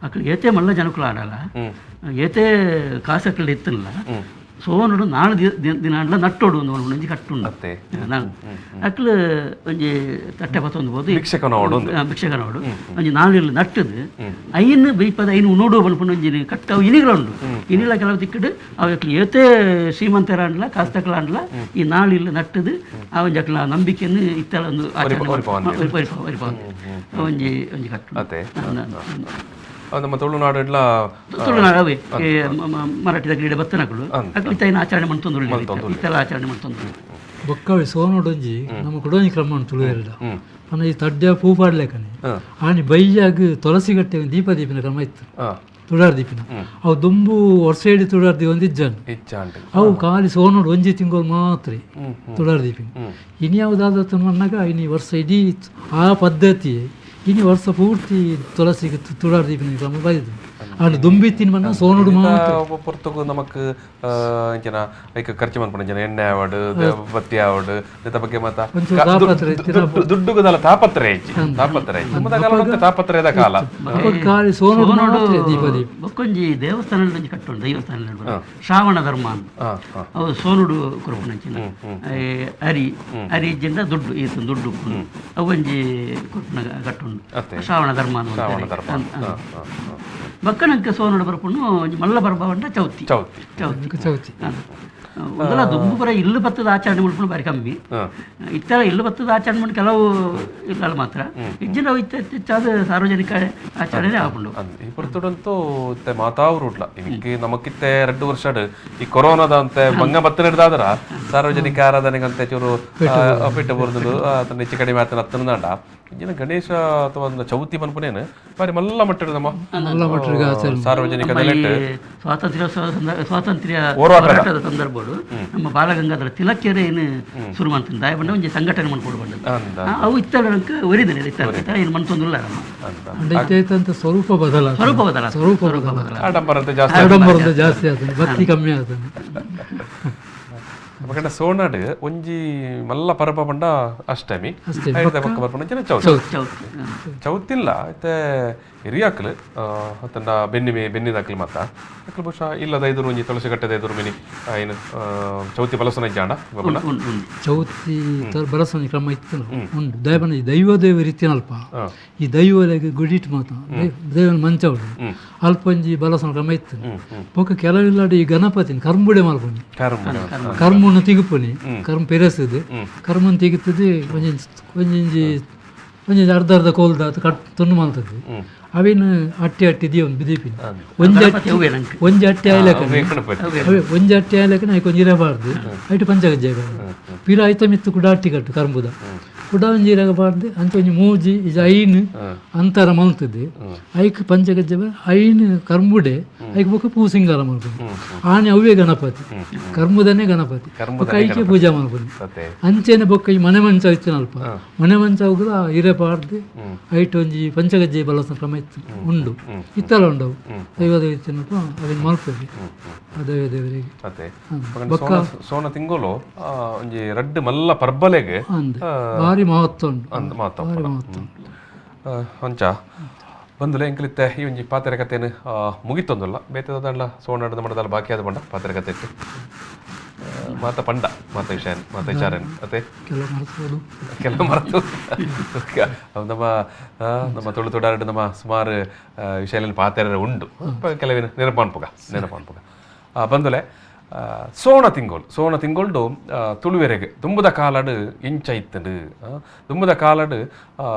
S3: ಅಕ್ಲು ಏತೆ ಮಲ್ಲ ಜನಕುಲು ಆಡಲ್ಲ ಏತೆ ಕಾಸಕ್ಲು ಇತ್ತಲ್ಲ ಸೋನುಡು ನಾಳು ದಿನ ನಟ್ಟೋಡು ಒಂದು ಒಂಜಿ ಕಟ್ಟುಂಡು ನಾನು ಅಕ್ಲು ಒಂಜಿ ತಟ್ಟೆ ಪತ್ತೊಂದು ಬೋದು
S1: ಭಿಕ್ಷಕನೋಡು
S3: ಭಿಕ್ಷಕನೋಡು ಒಂಜಿ ನಾಳು ಇಲ್ಲಿ ನಟ್ಟದು ಐನು ಬೈಪದ ಐನು ಉಣೋಡು ಪನ್ಪುಂಡು ಒಂಜಿ ಕಟ್ಟ ಅವು ಇನಿಗಳು ಉಂಡು ಇನಿಲ ಕೆಲವು ದಿಕ್ಕಡು ಅವು ಅಕ್ಲು ಏತೆ ಶ್ರೀಮಂತರಾಂಡ್ಲ ಕಾಸ್ತಕಲಾಂಡ್ಲ ಈ ನಾಳು ಇಲ್ಲಿ ನಟ್ಟದು ಆ ಒಂಜಿ ಅಕ್ಲ ನಂಬಿಕೆಯನ್ನು ಇತ್ತೆಲ್ಲ ಒಂದು ಆಚರಣೆ ಒಂಜಿ ಒಂಜಿ ಕಟ್ಟು.
S1: ನಮ್ಮ ತುಳುನಾಡು
S3: ತುಳುನಾಡು ಅವೇ ಮರಾಠಿದ ಕ್ರೀಡೆ ಬತ್ತನಕುಲು ಅಕ್ಲು ಇತ್ತ ಆಚರಣೆ ಮಾಡ್ತೊಂದು ಇತ್ತೆಲ್ಲ ಆಚರಣೆ ಮಾಡ್ತೊಂದು
S2: ಬೊಕ್ಕವೆ ಸೋನೋಡೊಂಜಿ ನಮ್ಮ ಕುಡೊಂಜಿ ಕ್ರಮ ಉಂಟು ತುಳುವೆರಡ ಪಂಡ ಈ ತಡ್ಡ ಪೂ ಪಾಡ್ಲೇಕನೆ ಆನಿ ಬೈಯಾಗ ತುಳಸಿ ಗಟ್ಟೆ ದೀಪ ದೀಪಿನ ಕ್ರಮ ಇತ್ತು ತುಡಾರ್ ದೀಪಿನ ಅವು ದುಂಬು ವರ್ಷ ಇಡೀ ತುಡಾರ್ ದೀಪ ಒಂದು ಇಜ್ಜಾಂಡ್ ಅವು ಖಾಲಿ ಸೋನೋಡು ಒಂಜಿ ತಿಂಗಳು ಮಾತ್ರ ತುಡಾರ್ ದೀಪಿನ ಇನಿ ಯಾವುದಾದ ಮನ್ನಾಗ ಇನಿ ವರ್ಷ ಇಡೀ ಆ ಪದ್ಧತಿ ಇನಿ ವರ್ಷ ಪೂರ್ತಿ ತುಳಸಿಗೆ ತುಡಾರ್ ದೀಪಿನ ಕ್ರಮ ಬೈದು ಆಂಡ ದುಂಬಿತ್ತಿನ ಬಣ್ಣ ಸೋನುಡು ಮಾತ್ರ
S1: ಪೊರ್ತುಗು ನಮಕ್ ಇಂಚಿನ ಐಕ್ ಖರ್ಚು ಮನ್ಪುನ ಜನ ಎಣ್ಣೆ ಆವಡ್ ಬತ್ತಿ ಆವಡ್ ಇತ್ತ ಬಗ್ಗೆ ಮಾತ ದುಡ್ಡುಗುದಲ ತಾಪತ್ರೆ ಹೆಚ್ಚಿ ತಾಪತ್ರೆ ಹೆಚ್ಚಿ ತಾಪತ್ರೆದ ಕಾಲ
S2: ಖಾಲಿ ಸೋನುಡು ಮಾತ್ರ ದೀಪ ದೀಪ
S3: ಬೊಕ್ಕೊಂಜಿ ದೇವಸ್ಥಾನ ಒಂಜಿ ಕಟ್ಟುಂಡು ದೇವಸ್ಥಾನ ಶ್ರಾವಣ ಧರ್ಮ ಅಂತ ಅವು ಸೋನುಡು ಕೊರ್ಪುನಂಚಿನ ಅರಿ ಅರಿ ಇಜ್ಜಿಂದ ದುಡ್ಡು ಈತ ದುಡ್ಡು ಅವು ಒಂಜಿ ಕೊರ್ಪುನ ಕಟ್ಟುಂಡು ಶ್ರಾವಣ ಧರ್ಮ ಅಂತ. ಬಕ್ಕಣಕ್ಕೆ ಸೋನುಡು ಬರ್ಪುಂಡು ಒಂಜಿ ಮಲ್ಲ ಪರ್ಬ ಉಂಡ ಚೌತಿ ಚೌತಿ
S2: ಚೌತಿ
S3: ಒಂದಲ್ಲ ದುಂಬು ಪರ ಇಲ್ಲು ಬತ್ತದ ಆಚರಣೆ ಮಾಡ್ಕೊಂಡು ಬಾರಿ ಕಮ್ಮಿ ಇತ್ತರ ಇಲ್ಲು ಬತ್ತದ ಆಚರಣೆ ಮಾಡಿ ಕೆಲವು ಇಲ್ಲ ಮಾತ್ರ ಇಜ್ಜಿನ ಇತ್ತ ಹೆಚ್ಚಾದ ಸಾರ್ವಜನಿಕ ಆಚರಣೆ ಆಪುಂಡು.
S1: ಈ ಪೊರ್ತುಡಂತೂ ಮಾತಾವ್ರು ಉಡ್ಲ ಇದಕ್ಕೆ ನಮಕಿತ್ತೆ 2 ವರ್ಷ ಈ ಕೊರೋನಾದ ಅಂತೆ ಬಂಗ ಬತ್ತ ಹಿಡ್ದಾದ್ರ ಸಾರ್ವಜನಿಕ ಆರಾಧನೆಗಂತೆ ಚೂರು ಪೆಟ್ಟು ಬುರ್ದು ತನ್ನ ಹೆಚ್ಚು ಕಡಿಮೆ ಆತನ ಹತ್ತನದಾಂಡ ಇಂಜಿನ ಗಣೇಶ ಅಥವಾ ಒಂದು ಚೌತಿ ಪನ್ಪುನೇನು ಬಾರಿ ಮಲ್ಲ ಮಟ್ಟದ ನಮ್ಮ ಸಾರ್ವಜನಿಕ
S3: ಸ್ವಾತಂತ್ರ್ಯ ಹೋರಾಟದ ಸಂದರ್ಭಡು ನಮ್ಮ ಬಾಲಗಂಗಾಧರ ತಿಲಕೆರೆ ಏನು ಶುರು ಮಾಡ್ತೀನಿ ದಾಯ ಒಂಜಿ ಸಂಘಟನೆ ಮಾಡ್ಕೊಂಡು ಬಂದದ್ದು ಅವು ಇತ್ತಲ್ಲ ಒರಿದನೆ ಇತ್ತಲ್ಲ ಏನು ಮನ್ಸೊಂದಿಲ್ಲ
S2: ನಮ್ಮ ಸ್ವರೂಪ ಬದಲ
S3: ಸ್ವರೂಪ ಬದಲ
S2: ಸ್ವರೂಪ ಬದಲ
S1: ಆಡಂಬರಂತೆ ಜಾಸ್ತಿ
S2: ಆಡಂಬರಂತೆ ಜಾಸ್ತಿ ಆತನ ಭಕ್ತಿ ಕಮ್ಮಿ ಆತನ
S1: ಬಕಂಡ ಸೋನಾಡು ಒಂಜಿ ಮಲ್ಲ ಪರಬ ಪಂಡ ಅಷ್ಟಮಿ ಬೊಕ್ಕ ಬರ್ಪುನ ಚೌತಿ ಚೌತಿಲ್ಲ ಇತ್ತೆ ಹಿರಿಯಾಕ್ಲು ಅತ್ತಂಡ ಬೆನ್ನಿ ಬೆನ್ನಿದಾಕ್ಲು ಮಾತ ಅಕ್ಲು ಬಹುಶಃ ಇಲ್ಲದ ಐದುರು ಒಂಜಿ ತುಳಸಿ ಕಟ್ಟದ ಐದುರು ಮಿನಿ ಏನು ಚೌತಿ ಬಲಸನ ಇಜ್ಜಾಂಡ
S2: ಚೌತಿ ಬಲಸನ ಕ್ರಮ ಇತ್ತು ಉಂಟು ದೈವನ ದೈವ ದೇವ ರೀತಿನಲ್ಪ ಈ ದೈವಲೆಗ್ ಗುಡಿಟ್ ಮಾತ ದೈವನ ಮಂಚವಡು ಅಲ್ಪ ಒಂಜಿ ಬಲಸನ ಕ್ರಮ ಇತ್ತು ಬೊಕ್ಕ ಕೆಲವಿಲ್ಲಾಡು ಈ ಗಣಪತಿನ ಕರ್ಂಬುಡೆ ಮಲ್ಪುನಿ ಕರ್ಮನ್ನು ತಿಗುಪುನಿ ಕರ್ಮ ಪೆರೆಸುದು ಕರ್ಮನ್ ತಿಗುತ್ತದೆ ಒಂಜಿ ಒಂಜಿ ಒಂಜಿ ಅರ್ಧ ಅರ್ಧ ಕೋಲ್ದ ಕಟ್ ತುಂಡು ಮಲ್ತದೆ ಅವಿನ ಅಟ್ಟಿ ಅಟ್ಟಿ ದಿಯೊಂದು ಬಿದಿಪಿನಿ ಒಂಜಿ ಅಟ್ಟಿ ಒಂಜಿ ಅಟ್ಟಿ ಆಯ್ಲಕನೆ ಅವೇ ಒಂಜಿ ಅಟ್ಟಿ ಆಯ್ಲಕನೆ ಐಕ್ ಒಂಜಿ ಇರಬಾರ್ದು ಐಟು ಪಂಚಗಜ್ಜೆ ಪಿರ ಐತ ಮಿತ್ತು ಕುಡ ಅಟ್ಟಿ ಕಟ್ಟು ಕರ್ಂಬುದ ಕುಡ ಒಂಜಿ ಇರಬಾರ್ದು ಅಂಚ ಒಂಜಿ ಮೂಜಿ ಇಜ ಐನು ಅಂತರ ಮಲ್ತದೆ ಐಕ್ ಪಂಚಗಜ್ಜೆ ಐನು ಕರ್ಂಬುಡೆ ಐಕ್ ಬೊಕ್ಕ ಪೂ ಸಿಂಗಾರ ಮಲ್ಪುನಿ ಆನೆ ಅವೇ ಗಣಪತಿ ಕರ್ಮುದನೇ ಗಣಪತಿ ಬೊಕ್ಕ ಐಕೆ ಪೂಜೆ ಮಲ್ಪುನಿ ಅಂಚೆನೆ ಬೊಕ್ಕ ಈ ಮನೆ ಮಂಚ ಇತ್ತಿನಲ್ಪ ಮನೆ ಮಂಚ ಹೋಗುದ ಇರಬಾರ್ದು ಐಟ್ ಒಂಜಿ ಪಂಚಗಜ್ಜೆ ಬಲಸನ ಕ್ರಮ ಇತ್ತು ಉಂಡು ಇತ್ತಲ ಉಂಡವು ದೈವದ ಇತ್ತಿನಲ್ಪ ಅವೇನು ಮಲ್ಪುನಿ ಆ ದೈವ ದೇವರಿಗೆ
S1: ಬೊಕ್ಕ ಸೋನ ತಿಂಗಳು ಒಂಜಿ ರಡ್ಡು ಮಲ್ಲ ಪರ್ಬಲೆಗೆ
S2: ಭಾರಿ ಮಹತ್ವ ಉಂಟು ಭಾರಿ ಮಹತ್ವ ಉಂಟು
S1: ಅಂಚ ಬಂದುಲೆ ಎಂಕಲಿತ್ತೆ ಈ ಒಂಜಿ ಪಾತ್ರೆ ಕಥೆಯನ್ನು ಮುಗಿತೊಂದಲ್ಲ ಬೇತದಲ್ಲ ಸೋನಾಡದ ಮಡದಲ್ಲ ಬಾಕಿ ಆದ ಬಂಡ ಪಾತ್ರೆ ಕಥೆ ಇತ್ತು ಮಾತ ಪಂಡ ಮಾತ ವಿಷಯ ಮಾತ ವಿಚಾರ ಅತ್ತೆ ಕೆಲವು ಮರೆತು ನಮ್ಮ ನಮ್ಮ ತುಳು ತುಡಾರಡು ನಮ್ಮ ಸುಮಾರು ವಿಷಯದಲ್ಲಿ ಪಾತ್ರೆ ಉಂಡು ಕೆಲವಿನ ನೆನಪಾನ್ಪುಗ ನೆನಪಾನ್ಪುಗ ಬಂದುಲೆ ಸೋಣ ತಿಂಗೋಳು ಸೋಣ ತಿಂಗೋಳ್ಡು ತುಳುವೆರೆಗೆ ದುಂಬುದ ಕಾಲಡು ಇಂಚ ಇತ್ತಂಡು ದುಂಬುದ ಕಾಲಡು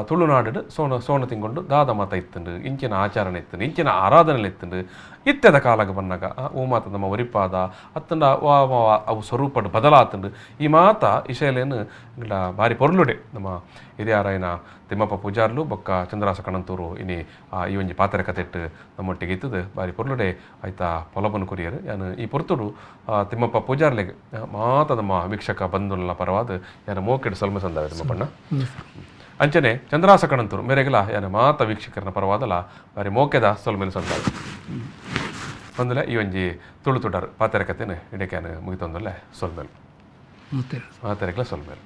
S1: ತುಳುನಾಡು ಸೋಣ ಸೋಣ ತಿಂಗೊಂಡು ದಾದ ಮಾತ ಇತ್ತಂಡು ಇಂಚಿನ ಆಚರಣೆ ಇತ್ತಂಡು ಇಂಚಿನ ಆರಾಧನೆ ಇತ್ತಂಡು ಇತ್ತೆದ ಕಾಲಗ ಬನ್ನಾಗ ಓ ಮಾತ ನಮ್ಮ ಒರಿಪಾದ ಅತ್ತಂಡ ಅವು ಸ್ವರೂಪಡು ಬದಲಾತಂಡು ಈ ಮಾತ ಇಶೈಲೇನು ಭಾರಿ ಪೊರ್ಲುಡೆ ನಮ್ಮ ಹಿರಿಯಾರಾಯನ ತಿಮ್ಮಪ್ಪ ಪೂಜಾರ್ಲು ಬೊಕ್ಕ ಚಂದ್ರಾಸ ಕಣಂತೂರು ಇನಿ ಈ ಒಂಜಿ ಪಾತ್ರೆ ಕತೆಟ್ಟು ನಮ್ಮೊಟ್ಟಿಗೆ ಇತ್ತದು ಭಾರಿ ಪೊರ್ಲುಡೆ ಆಯ್ತಾ ಪೊಲಬನು ಕೊರಿಯರು ಯಾನು ಈ ಪೊರ್ತುಡು ತಿಮ್ಮಪ್ಪ ಪೂಜಾರ್ಲೆಗ್ ಮಾತ ನಮ್ಮ ವೀಕ್ಷಕ ಬಂಧುಲ ಪರವಾದ ಯಾನ ಮೋಕೆಡು ಸಲ್ಮ ಸಂದಾವೆ ತಿಮ್ಮಪ್ಪಣ್ಣ ಅಂಚನೆ ಚಂದ್ರಾಸ ಕಣಂತೂರು ಮೇರೆಗಲ ಯಾನ ಮಾತ ವೀಕ್ಷಕರನ ಪರವಾದಲ ಭಾರಿ ಮೋಕೆದ ಸೊಲ್ಮೆನು ಸಂದಾವೆ ಒಂದಲೆ ಈ ಒಂಜಿ ತುಳು ತುಡರ್ ಪಾತ್ರೆ ಕತೆನ ಇಡಕ್ಯಾನ ಮುಗಿತೊಂದಲ್ಲೇ ಸೊಲ್ಮೇಲು ಮಾತೆರೆಗ್ಲ ಸೊಲ್ಮೇಲು.